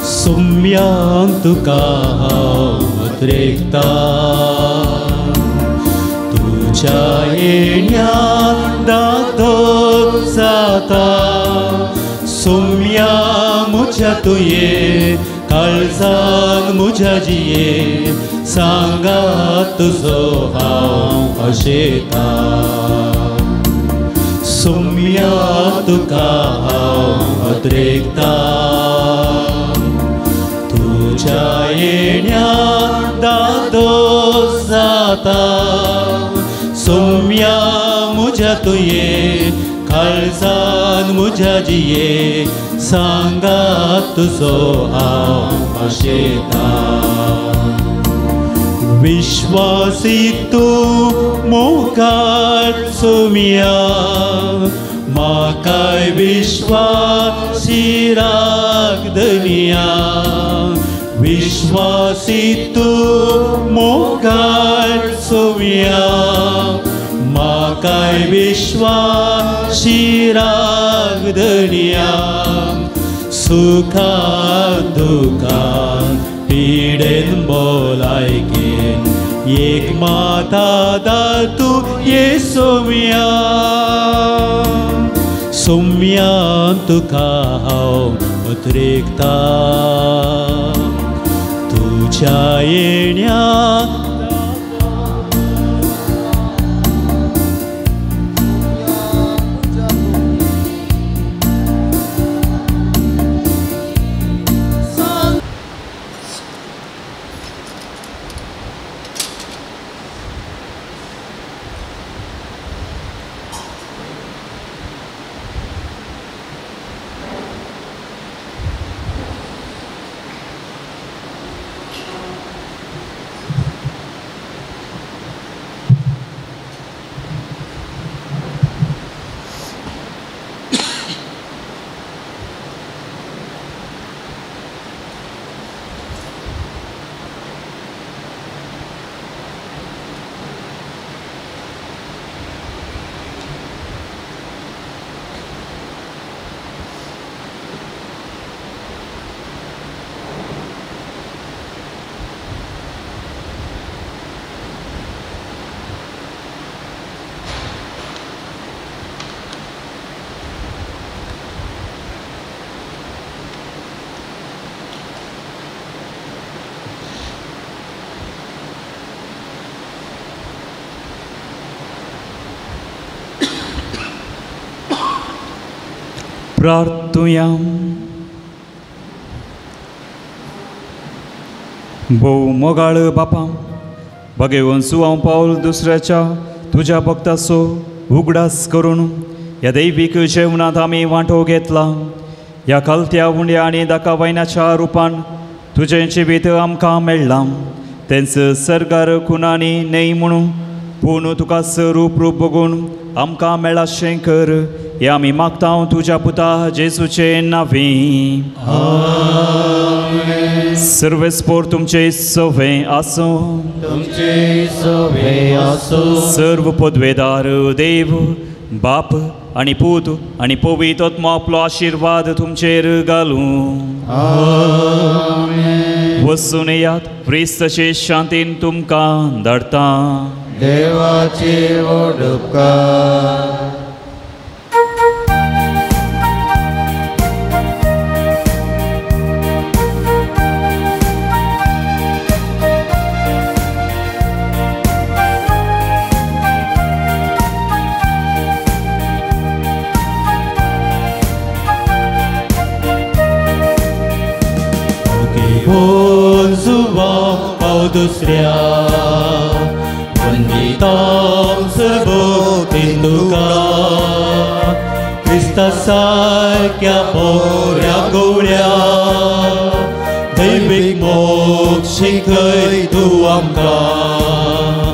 सुम्यांग तुका हांव उतरेकता, तुज्या येण्यान दादोत जाता. सुम्या म्हज्या तुये काळजान म्हज्या जिये, सांगात तुजो हांव अशेता. सुम्या तुका हांव अद्रेकता, तुज्या येण्यान दादोत जाता. सोम्या म्हज्या तुये काळजान म्हज्या जिये सांगात तुजो हांव आशेतां. विश्वासी तूं मुखार सोम्या म्हाकाय विश्वासी राख धनिया. विश्वासी तूं मुखार सोम्या म्हाकाय विश्वासी राख धनिया. सुखान दुखान पिडेन बोलायकेन एक माता दातू ये सोम्या. सोम्यान तुका हांव उतरेकता तुज्या येण्या प्रार्थुया. भोव मोगाळ बापा भगेवन सुवांव पावल दुसऱ्याच्या तुज्या भक्ताचो उगडास करून ह्या दैवीक जेवणांत आमी वांटो घेतला. ह्या खालत्या उंड्या आनी दाका वायनाच्या रुपान तुजें जिवीत आमकां मेळ्ळां. तेंच सरकार खुनांनी न्हय म्हणून पूण तुका रूप रूप बघून आमकां मेळ्ळा शें कर हे आमी मागता तुज्या पुता जेजूचे नांवी. सर्वेस्पोर तुमचे सवे आसूं. तुमचे सवे आसूं. सर्व पदवेदार देव बाप आनी पूत आनी पवित्र आत्मो आपलो आशिर्वाद तुमचेर घालूं. वचून येयात क्रिस्ताचे शांतीन तुमकां धाडटा. देवाचे व्हड उपकार. दुसऱ्या वंदितां सर्वोतीन तुका क्रिस्ता सारक्या बोऱ्या गोवळ्या दैवीक मोग शिकय तूं आमकां.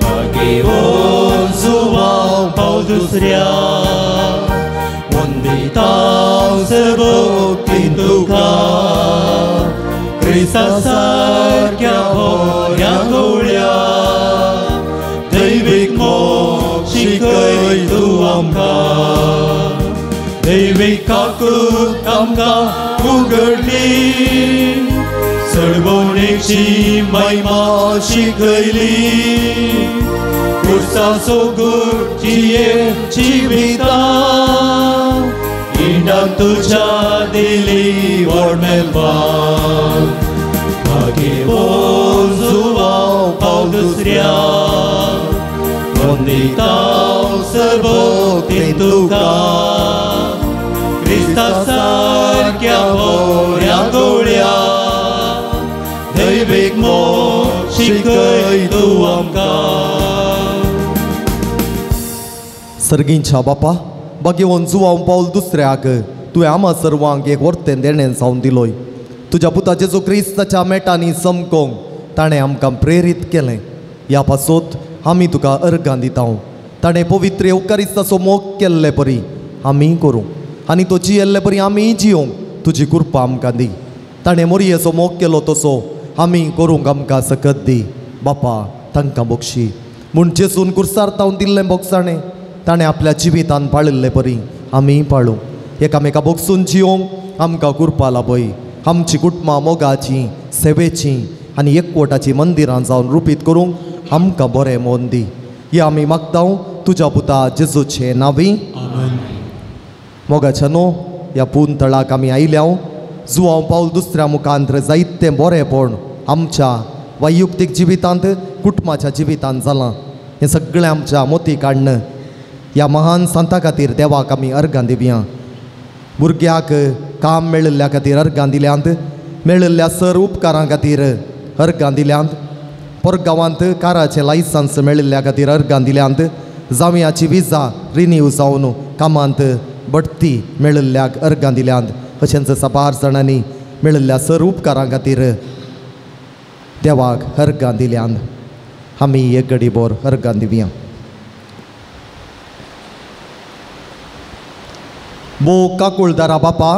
मागीर जुवांव पाव दुसऱ्या वंदितां सर्वोतीन तुका क्रिस्ता सारक्या बोऱ्या गोवळ्या दैवीक मोग शिकय तूं आमकां. दैवीक काकूत आमकां उगडली सडवणेची महिमा शिकयली खुर्साचो गूढ जिये जिविता इंडाक तुज्या दिली व्हड मेळपाक. मागीर जुवांव पाव दुसऱ्या वंदितां सर्वोतीन तुका क्रिस्ता सारक्या बोऱ्या गोवळ्या दैवीक मोग शिकय तूं आमकां. सर्गींच्या बापा भाग्यवंत जुवांव पावल दुसऱ्याक तुवें आमा सर्वांक एक वर्तें देणें जावन दिलोय. तुज्या पुता जेजू क्रिस्ताच्या मेटांनी चमकोंक ताणें आमकां प्रेरीत केलें. ह्या पासत आमी तुका अर्गां दिता. ताणें पवित्र येवकारिस्ताचो मोग केल्ले परी आमी करूं आनी तो जियेल्ले परी आमी जियोंक तुजी कृपा आमकां दी. ताणें मोरयेचो मोग केलो तसो आमी करूंक आमकां सकत दी. बापा तांकां बक्षी म्हूण जेजून कुर्सार तावन दिल्लें बोगसाणें ताणें आपल्या जिवितान पाळिल्ले परी आमी पाळूं. एकामेका बोगसून जियोंक आमकां कृपा लाभय. आमची कुटुंबां मोगाची सेवेची आनी एकवटाची मंदिरां जावन रुपीत करूंक आमकां बरें मन दी. हे आमी मागता तुज्या पुता जेजूचे नांवी. मोगाच्या न्हू ह्या पून तळाक आमी आयल्या. जुवांव पावल दुसऱ्या मुखांत जायतें बरेंपण आमच्या वैयक्तीक जिवितांत कुटुंबाच्या जिवितांत जालां. हें सगळें आमच्या मोती काडण ह्या महान संता खातीर देवाक आमी अर्गां दिवया. भुरग्याक काम मेळिल्ल्या खातीर अर्गां दिल्यांत, मेळिल्ल्या सर उपकारां खातीर अर्गां दिल्यांत, परगांवांत काराचें लायसन्स मेळिल्ल्या खातीर अर्गां दिल्यांत, जावयाची विजा रिन्यू जावन कामांत बडती मेळिल्ल्याक अर्गां दिल्यांत. अशेंच साबार जाणांनी मेळिल्ल्या सर उपकारां खातीर देवाक अर्गां दिल्यांत. आमी एक घडी बोर अर्गां दिवया. बो काकुळदारा बापा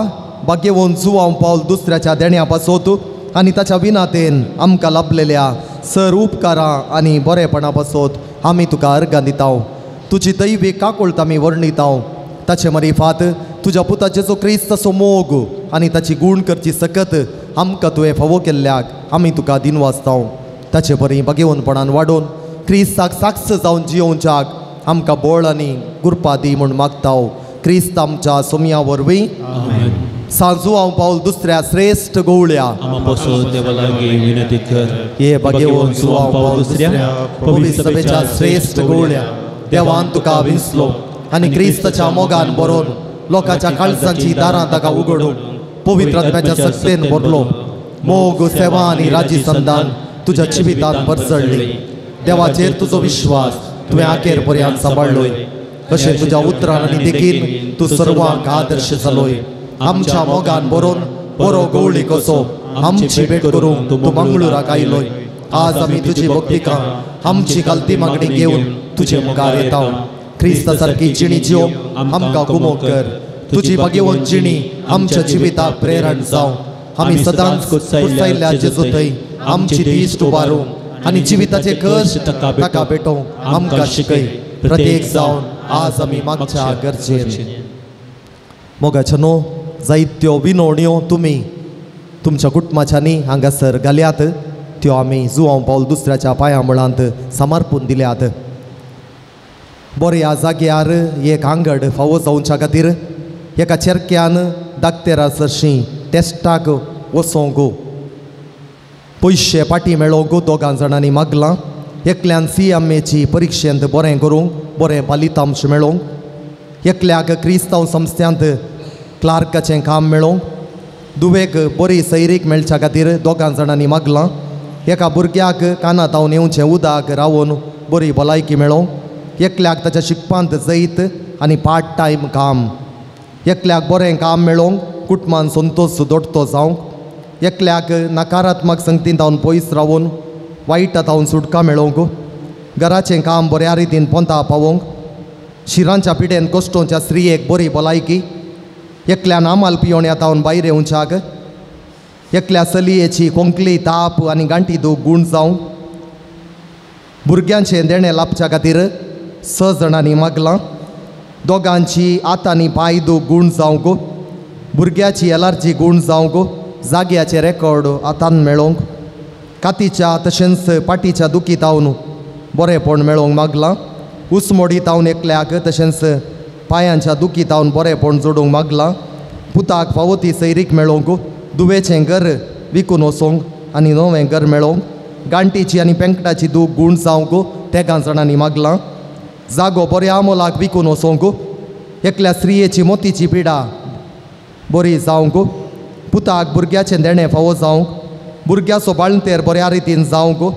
भाग्यवंत जुवांव पावल दुसऱ्याच्या देण्या पासत आनी ताच्या विनातेन आमकां लाभलेल्या सर उपकारां आनी बरेपणा पासत आमी तुका अर्गां दिता. तुजी दैवी काकुळत आमी वर्णिता. ताचे मरिफात तुज्या पुता जेजू क्रिस्ताचो मोग आनी ताची गूण करची सकत आमकां तुवें फावो केल्ल्याक आमी तुका दिनवासता. ताचे परी भाग्यवंतपणान वाडोवन क्रिस्ताक साक्ष जावन जियोवच्याक आमकां बळ आनी गुरपा दी म्हूण मागता. क्रिस्त आमच्या सोमया वरवीं. सांजुवांव पावल दुसऱ्या श्रेश्ठ गोवळ्या हे भाग्यवंत जुवांव पावल दुसऱ्या पवित्र सभेच्या श्रेश्ठ गोवळ्या देवान तुका विंचलो आनी क्रिस्ताच्या मोगान बरोवन लोकांच्या काळजांची दारां ताका उगडून पवित्र आत्म्याच्या सक्तेन भरलो. मोग सेवा आनी राजी संदान तुज्या जिवितान परजळ्ळी. देवाचेर तुजो विश्वास तुवें आखेर पर्यंत सांबाळ्ळोय. अशें तुज्या उतरान आनी देखीन तूं सर्वांक आदर्श जालोय. आमच्या मोगान बरोवन बरो गवळी कसो आमची भेट करूंक तूं मंगळुराक आयलोय. आज आमी तुजी भक्तिका आमची घालती मागणी घेवन तुजे मुखार येता. क्रिस्ता सारकी जिणी जिवंक आमकां गुमो कर. तुजी भाग्यवंत जिणी आमच्या जिविताक प्रेरण जावं. आमी सदांच कुर्सायल्ल्या जेजू थंय आमची दिश्ट उबारूंक आनी जिविताचे कश्ट ताका भेटोवंक आमकां शिकय. प्रत्येक जावन आज आमी मागच्या गरजेन. मोगाच्या न्हू जायत्यो विनवण्यो तुमी तुमच्या कुटुंबाच्यांनी हांगासर घाल्यात त्यो आमी जुवांव पावल दुसऱ्याच्या पांया मुळांत समर्पून दिल्यात. बऱ्या जाग्यार एक आंगड फावो जावच्या खातीर एका चेरक्यान दाक्तेरा सरशीं टेस्टाक वचोंक पयशे पाटी मेळोवंक दोगां जाणांनी मागलां. एकल्यान CMAची परिक्षेंत बरें करूंक बरें फलितांश मेळोवंक, एकल्याक क्रिस्तांव संस्थ्यांत क्लार्काचें काम मेळोवंक, दुवेक बरी सैरीक मेळच्या खातीर दोगां जाणांनी मागलां. एका भुरग्याक काना तावन येवचें उदक रावून बरी भलायकी मेळोवंक, एकल्याक ताच्या शिकपांत जैत आनी पार्ट टायम काम, एकल्याक बरें काम मेळोवंक कुटुंबान संतोश दोडतो जावंक, एकल्याक नकारात्मक संगतीन तावन पयस रावून वायटा तावन सुटका मेळोवंक, घराचें काम बऱ्या रितीन पोंता पावोवंक, शिरांच्या पिडेन कश्टोंच्या स्त्रियेक बरी भलायकी, एकल्यान आमाल पियोण्या तावन भायर येवच्याक, एकल्या चलयेची खोंकली ताप आनी गांठी दूख गूण जावंक, भुरग्यांचें देणें लाबच्या खातीर 6 जाणांनी मागलां. दोगांची आतांनी पांय दूख गूण जावंक, भुरग्याची एलर्जी गूण जावंक, जाग्याचे रेकॉर्ड आतां मेळोवंक, कातीच्या तशेंच पाटीच्या दुखी तावन बरेंपण मेळोवंक मागलां. उसमोडी तावन एकल्याक तशेंच पांयांच्या दुखी तावन बरेंपण जोडूंक मागलां. पुताक फावो ती सैरीक मेळोवंक, दुवेचें घर विकून वचोंक आनी नवें घर मेळोवंक, गांठीची आनी पेंकटाची दूख गूण जावंक तेगां जाणांनी मागलां. जागो बऱ्या मोलाक विकून वचोंक, एकल्या स्त्रियेची मोतीची पिडा बरी जावंक, पुताक भुरग्याचें देणें फावो जावंक, भुरग्याचो बाळंतेर बऱ्या रितीन जावंक,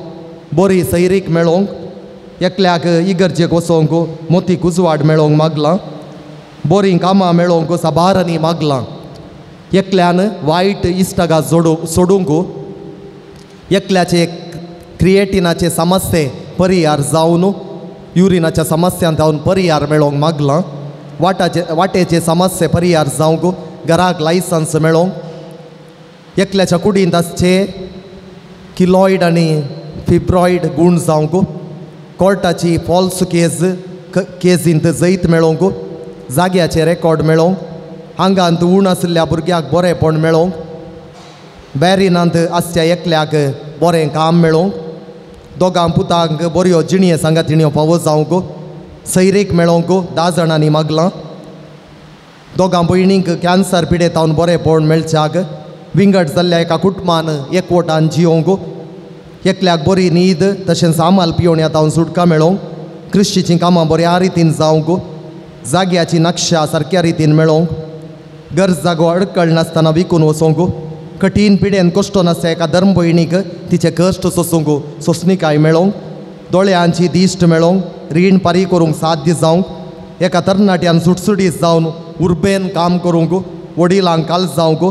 बरी सैरीक मेळोवंक, एकल्याक इगर्जेक वचोंक मोतीक उजवाड मेळोवंक मागलां. बरीं कामां मेळोवंक साबारांनी मागलां. एकल्यान वायट इश्टागा सोडूंक, एकल्याचे क्रिएटिनाचे समस्ये परिहार जावन युरिनाच्या समस्यां जावन परिहार मेळोवंक मागलां. वाटेचे समस्ये परिहार जावंक, घराक लायसन्स मेळोवंक, एकल्याच्या कुडींत आसचे किलॉयड आनी फिब्रॉयड गूण जावंक, कोर्टाची फॉल्स केजींत जैत मेळोवंक, जाग्याचे रेकॉर्ड मेळोवंक, आंगांत ऊण आशिल्ल्या भुरग्याक बरेंपण मेळोवंक, बॅरिनांत आसच्या एकल्याक बरें काम मेळोवंक, दोगां पुतांक बऱ्यो जिणये सांगातिण्यो फावो जावंक, सैरीक मेळोवंक 10 जाणांनी मागलां. दोगां भयणींक कॅन्सर पिडेतावन बरेंपण मेळच्याक, विंगड जाल्ल्या एका कुटुंबान एकवटान जियोवंक, एकल्याक बरी न्हीद तशेंच आमाल पियोवण्या तावन सुटका मेळोवंक, क्रिश्चीचीं कामां बऱ्या रितीन जावंक, जाग्याची नक्षा सारक्या रितीन मेळोवंक, गरज जागो अडकळ नासतना विकून वचोंक, कठीण पिडेन कश्ट नासता एका धर्म भयणीक तिचे कश्ट सोसूंक सोंसणीकाय मेळोवंक, दोळ्यांची दिश्ट मेळोवंक, रीण पारी करूंक साध्य जावंक, एका तरणाट्यान सुटसुटीत जावन उर्बेन काम करूंक, वडिलांक काल जावंक,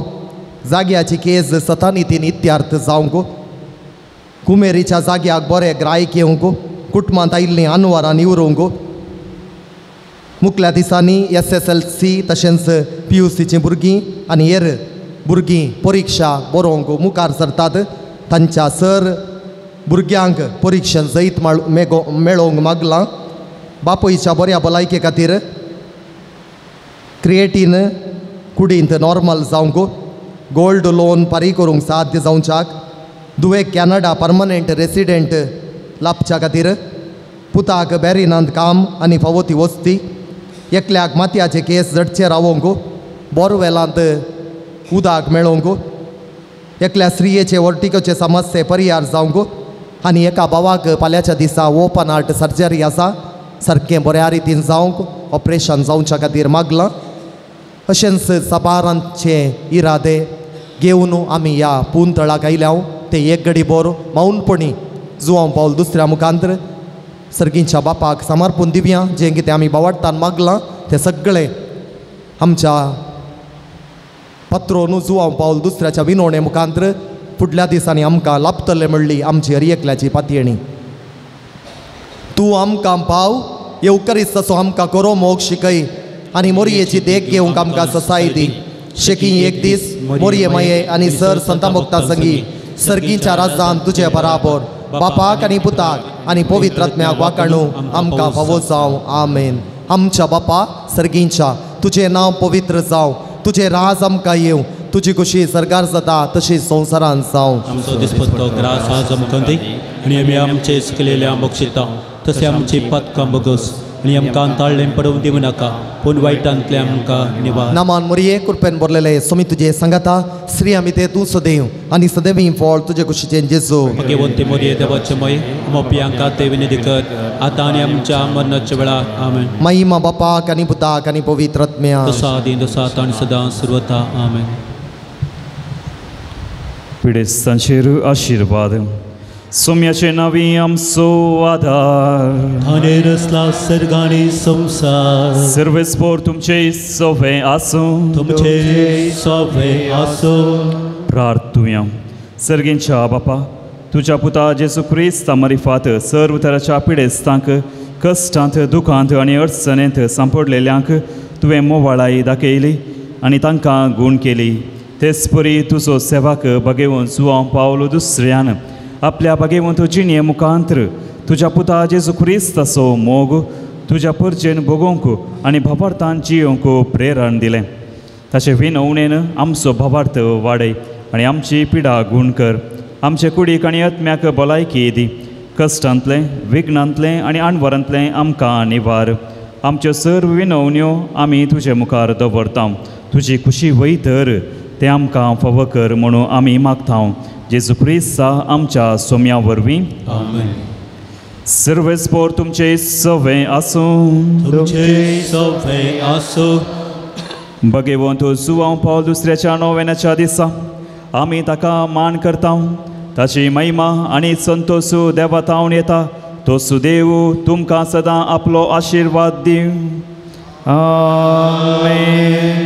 जाग्याची केज सतानितीन इत्यार्थ जावंक, कुमेरीच्या जाग्याक बरें ग्रायक येवंक, कुटुंबांत आयिल्लीं आनवरां निवरूंक. मुखल्या दिसांनी SSLC तशेंच PUCचीं भुरगीं आनी हेर भुरगीं परिक्षा बरोवंक मुखार सरतात. तांच्या सर भुरग्यांक परिक्षेन जैत मेळोवंक मागलां. बापूयच्या बऱ्या भलायके खातीर क्रिएटीन कुडींत नॉर्मल जावंक, गोल्ड लोन पारी करूंक साध्य जावच्याक, दुवेक कॅनडा परमनंट रेसिडेंट लाभच्या खातीर, पुताक बॅरिनांत काम आनी फावो ती वस्ती, एकल्याक मातयाचे केस जडचे रावोवंक, बोरवेलांत उदक मेळोवंक, एकल्या स्त्रियेचे वर्टिकोचे समस्ये परिहार जावंक आनी एका भावाक फाल्यांच्या दिसा ओपन हार्ट सर्जरी आसा सारकें बऱ्या रितीन जावंक ऑपरेशन जावच्या खातीर मागलां. अशेंच साबारांचे इरादे घेवन आमी ह्या पुंतळाक आयल्या. ते एक घडी बोर मौनपणी जुवांव पावल दुसऱ्या मुखांतर सर्गींच्या बापाक समर्पून दिवया. जें कितें आमी बावडटान मागलां तें सगळें आमच्या पत्रोन जुवांव पावल दुसऱ्याच्या विनवणे मुखांतर फुडल्या दिसांनी आमकां लाभतलें म्हणली आमची हर एकल्याची पातयेणी. तूं आमकां पाव येवकरीस तसो आमकां करो मोग शिकय आनी मोरयेची देख घेवंक आमकां ससाय दी. शेकी एक दीस मोरये माये आनी सर संता मोक्ता संगी सर्गीच्या राजान तुजे बराबर बापाक आनी पुताक आनी पवित्र आत्म्याक वाकाणू आमकां फावो जावं. आमेन. आमच्या बापा सर्गींच्या, तुजें नांव पवित्र जावं, तुजें राज आमकां येवं, तुजी खुशी सरकार जाता तशी संवसारान जावं. आमचो दिसपट्टो ग्रास आज आमकां दी आनी आमी आमचे चुकलेल्या बक्षिता तशें आमची पातकां बगस आनी आमकां ताळ्ळें पडोवंक दिवं नाका पूण वायटांतलें आमकां निवार. नामान मोरये कृपेन भरलेले सोमी तुजे सांगाता, स्त्री आमी ते तूं सदैव आनी सदैव फळ तुजे कुशीचें जेजू. भगवंती मोरये देवाचे मय मोपयांका ते विनंती कर आतां आनी आमच्या मरणाच्या वेळार. आमेन. महिमा बापाक आनी पुताक आनी पवित्र आत्म्याक, तसो आदी तसो आतां आनी सदां सर्वथा. आमेन. पिडेस्तांचेर आशिर्वाद. सोम्याचे नावी आमचो आधार, थाने रचला सर्गानी संसार, सर्वेस्पोर तुमचे सोवे आसूं, तुमचे सोवे आसूं. प्रार्थुया. सर्गींच्या बापा, तुज्या पुता जेजू क्रिस्ता मारिफात सर्व तराच्या पिडेस्तांक कश्टांत दुखांत आनी अडचणेंत सांपडलेल्यांक तुवें मोवाळाय दाखयली आनी तांकां गूण केली. तेच परी तुजो सेवाक बगेवन जुवांव पावलो दुसऱ्यान आपल्या बागेवंत जिणये मुखांतर तुज्या पुता जेजू क्रिस्ताचो मोग तुज्या परजेन भोगोवंक आनी भावार्थान जियोवंक प्रेरण दिलें. ताचे विनवणेन आमचो भावार्थ वाडय आनी आमची पिडा गूण कर. आमचे कुडीक आनी आत्म्याक भलायकी दी. कश्टांतलें विघ्नांतलें आनी आणवरांतलें आमकां निवार. आमच्यो सर्व विनवण्यो आमी तुजे मुखार दवरता. तुजी खुशी वयतर तें आमकां फावो कर म्हणून आमी मागता. जेजू क्रिस्ता आमच्या सोम्या वरवीं. आमेन. सर्वेस्पोर तुमचे सवे आसूं, तुमचे सवे आसूं. भगवंत जुवांव पावल दुसऱ्याच्या नोवेनाच्या दिसा आमी ताका मान करता. ताची महिमा आनी संतोषू देवा तावन येता. तो सुदेव तुमकां सदां आपलो आशिर्वाद दिवं. आमेन.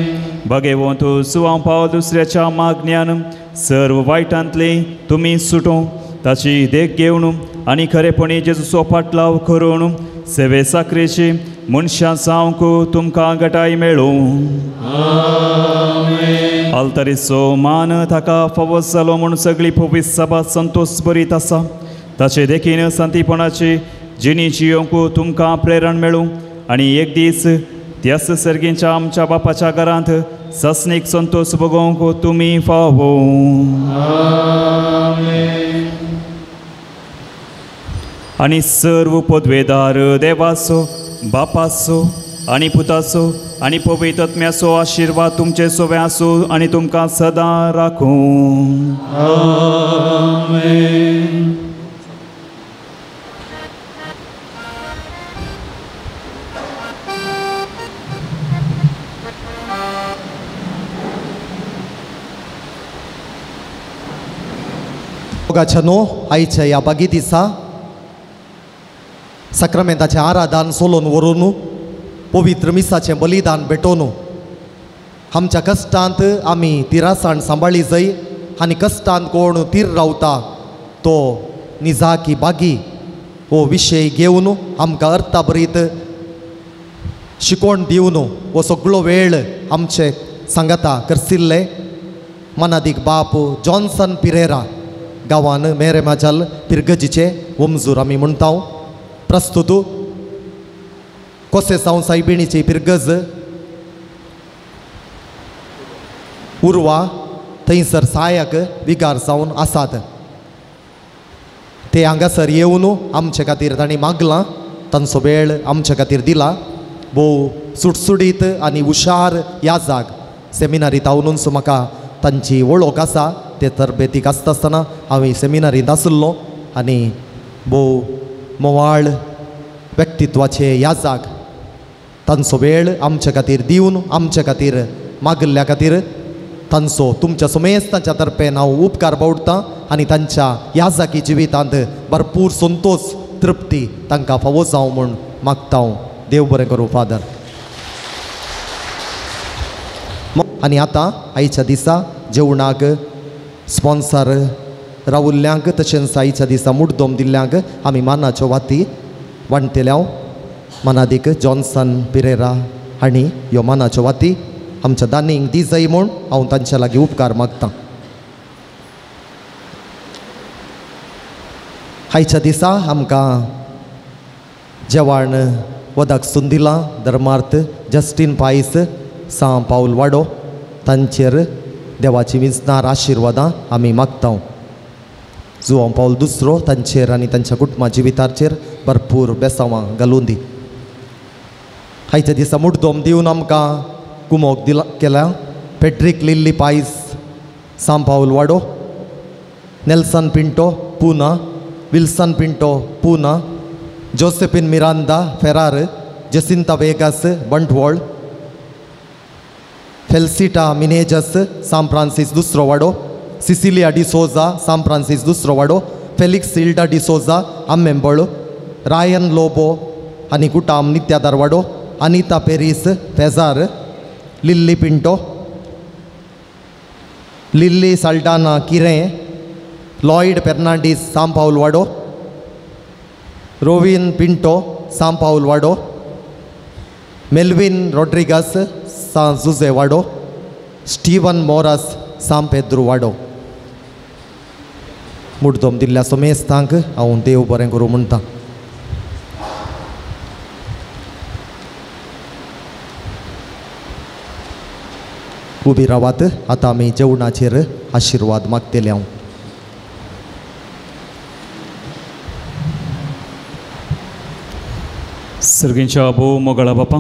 भगेवंत जुवांव पावल दुसऱ्याच्या मागण्यान सर्व वायटांतले तुमी सुटूं ताची देख घेवन आनी खरेपणी जेजूचो फाटलाव करून सेवे साकरेची मनशां जावंक तुमकां घटाय मेळूं. आल्तारीचो मान ताका फावो जालो म्हूण सगळी पवित्र सभा संतोश बरीत आसा. ताचे देखीन संतीपणाची जिणी जियोवंक तुमकां प्रेरण मेळूं आनी एक दीस त्याच सर्गींच्या आमच्या बापाच्या घरांत ससनीक संतोश भोगोवंक तुमी फावो. आनी सर्व पदवेदार देवाचो बापाचो आनी पुताचो आनी पवित्र आत्म्याचो आशिर्वाद तुमचे सोवे आसूं आनी तुमकां सदां राखूं. आमेन. नो आयच्या ह्या बागी दिसा साक्रामेंताचें आराधन सोलोवन व्हरून पवित्र मिसाचें बलिदान भेटोवन आमच्या कश्टांत आमी तिरासाण सांबाळी जाय आनी कश्टांत कोण तीर रावता तो निजाकी बागी हो विशय घेवन आमकां अर्थाभरीत शिकोवण दिवन हो सगळो वेळ आमचे सांगाता करसिल्ले मनादीक बाप जॉन्सन पिरेरा गांवान मेरे माजाल पिरगजीचे वमजूर आमी म्हणटा. प्रस्तुत कोसे सावन सायबिणीची पिरगज उर्वा थंयसर सहायक विगार जावन आसात. ते हांगासर येवन आमचे खातीर तांणी मागलां, तांचो वेळ आमचे खातीर दिला. भोव सुटसुटीत आनी हुशार ह्या जाग सेमिनारींत हांवूनच म्हाका तांची वळख आसा. ते तरबेतीक आसता आसतना हांव सेमिनारींत आशिल्लो आनी भोव मोवाळ व्यक्तित्वाचे ह्या जाग तांचो वेळ आमचे खातीर दिवन आमचे खातीर मागिल्ल्या खातीर तांचो तुमच्या समेस्त तांच्या तर्फेन हांव उपकार बावडटा आनी तांच्या ह्या जागी जिवितांत भरपूर संतोश तृप्ती तांकां फावो जावं म्हूण मागता हांव. देव बरें करूं फादर. आनी आतां आयच्या दिसा जेवणाक स्पॉन्सर रावुल्ल्यांक तशेंच आयच्या दिसा मुड्डोम दिल्ल्यांक आमी मानाच्यो वाती वांट्टले. मनादीक जॉन्सन पिरेरा हांणी ह्यो मानाच्यो वाती आमच्या दानींक दी जाय म्हूण हांव तांच्या लागीं उपकार मागतां. आयच्या दिसा आमकां जेवण वदाक सुंदिलां धर्मार्थ जस्टीन पायस सां पावल वाडो तांचेर देवाची विंचणार आशिर्वादां आमी मागता. जुवांव पावल दुसरो तांचेर आनी तांच्या कुटुंबा जिविताचेर भरपूर बेसांवां घालून दी. आयच्या दिसा मुड्डोम दिवन आमकां कुमोक दिला केल्या पेट्रीक लिल्ली पायस सां पावल वाडो, Nelson Pinto Puna, Wilson Pinto Puna, Josephine Miranda Ferrer, Jacinta Vegas Bantwal, Felicita Menezes San Francis दुसरो वाडो, सिसिलिया डिसोजा सांत फ्रांसीस दुसरो वाडो, फेलिक्स हिल्डा डिसोजा आम्मेंबळ, रायन लोबो आनी कुटाम नित्यादार वाडो, अनिता पेरीस फेजार, लिल्ली पिंटो, लिल्ली साल्टाना किरें, लॉयड फेर्नांडीस सांत पावल वाडो, रोविन पिंटो सांत पावल वाडो, मेल्विन रॉड्रिगस सांत जुजे वाडो, स्टीवन मोरास सांत पेद्रू वाडो. मुड्डोम दिल्ल्या सोमेस्तांक हांव देव बरें करूं म्हणटा. उबी रावात, आतां आमी जेवणाचेर आशिर्वाद मागतले. हांव सर्गींच्या भोव मोगाळा बापा,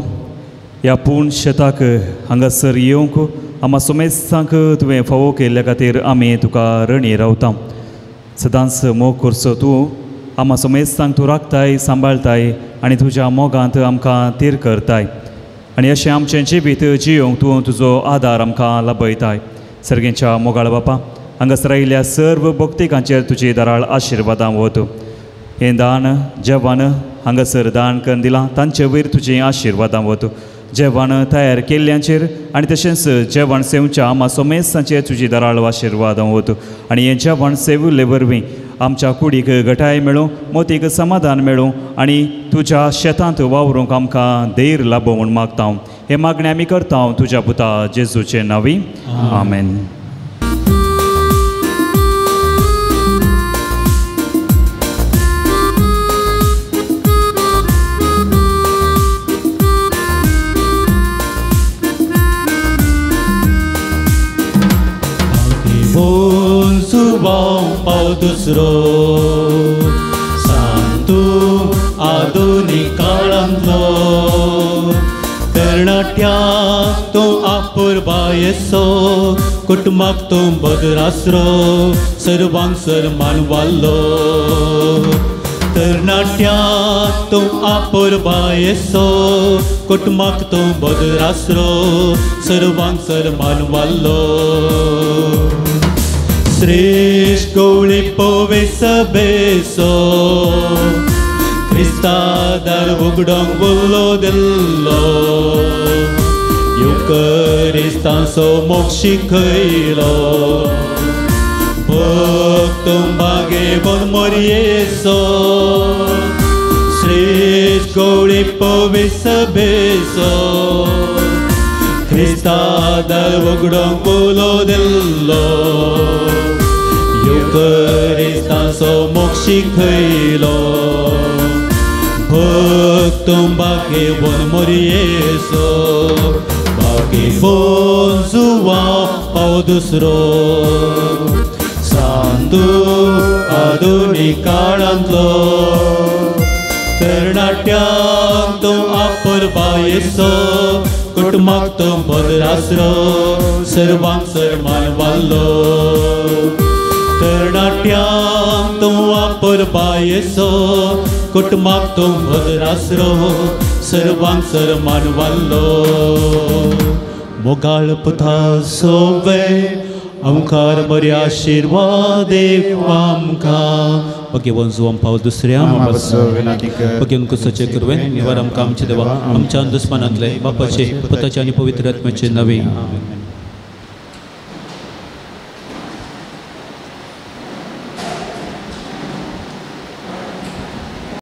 ह्या पूण शेताक हांगासर येवंक आमा सोमेस्तांक तुवें फावो केल्ल्या खातीर आमी तुका रणी रावता. सदांच मोग करचो तूं आमा सोमेस्तांक तूं राखताय, सांबाळताय आनी तुज्या मोगांत आमकां तीर करताय आनी अशें आमचें जिवीत जियोवंक तूं तुजो आदार आमकां लाभयताय. सर्गेंच्या मोगाळ बापा, हांगासर आयिल्ल्या सर्व भक्तिकांचेर तुजी दराळ आशिर्वादां वत. हें दान जेवण हांगासर दान करून दिलां तांचे वयर तुजी आशिर्वादां वत. जेवण तयार केल्ल्यांचेर आनी तशेंच जेवण सेवच्या आमा सोमेस्तांचेर तुजी दराळ आशिर्वाद वत आनी हें जेवण सेविल्ले वरवीं आमच्या कुडीक घटाय मेळूं, मोतीक समाधान मेळूं आनी तुज्या शेतांत वावरूंक आमकां धैर्य लाबो म्हूण मागता. हे मागणें आमी करता तुज्या पुता जेजूचे नांवी, आमेन. पाव दुसरो सांतू आधुनीक काळांतलो तरणाट्याक तूं आपुरबायेचो कुटुंबाक तूं बदरासरो सर्वांक सरमान वाल्लो. तरणाट्याक तूं आपुरबायेचो कुटुंबाक तूं बदरासरो सर्वांक सरमान वाल्लो. श्रेष्ठ गवळी पोवे सभेचो क्रिस्ता दार उगडोंक उलो दिल्लो युकरिस्तांचो मोग शिकयलो भक्त बागेवन मोरयेचो. श्रेष्ठ गवळी पोवे सभेचो क्रिस्ता दार उगडोंक उलो दिल्लो युकरिस्तांचो मोग शिकयलो भक्त बागेवन मोरयेचो. बागेवन जुवांव पाव दुसरो सांतू आधुनीक काळांतलो तरणाट्यांक तूं आपुरबायेचो कुटुंबाक तूं बदरासरो सर्वांक सरमान वाल्लो. तरणाट्यांक तूं आपुरबायेचो कुटुंबाक तूं बदरासरो सर्वांक सरमान वाल्लो. मोगाळ पुता सोवे आमकार बरे आशिर्वाद देव आमकां. भगवान जुवां पाव दुसऱ्या भगवान कुसाचे कुरवेन निवार आमकां आमचे देवा आमच्या दुस्मानांतले बापाचे पुताचे आनी पवित्र आत्म्याचे नवे.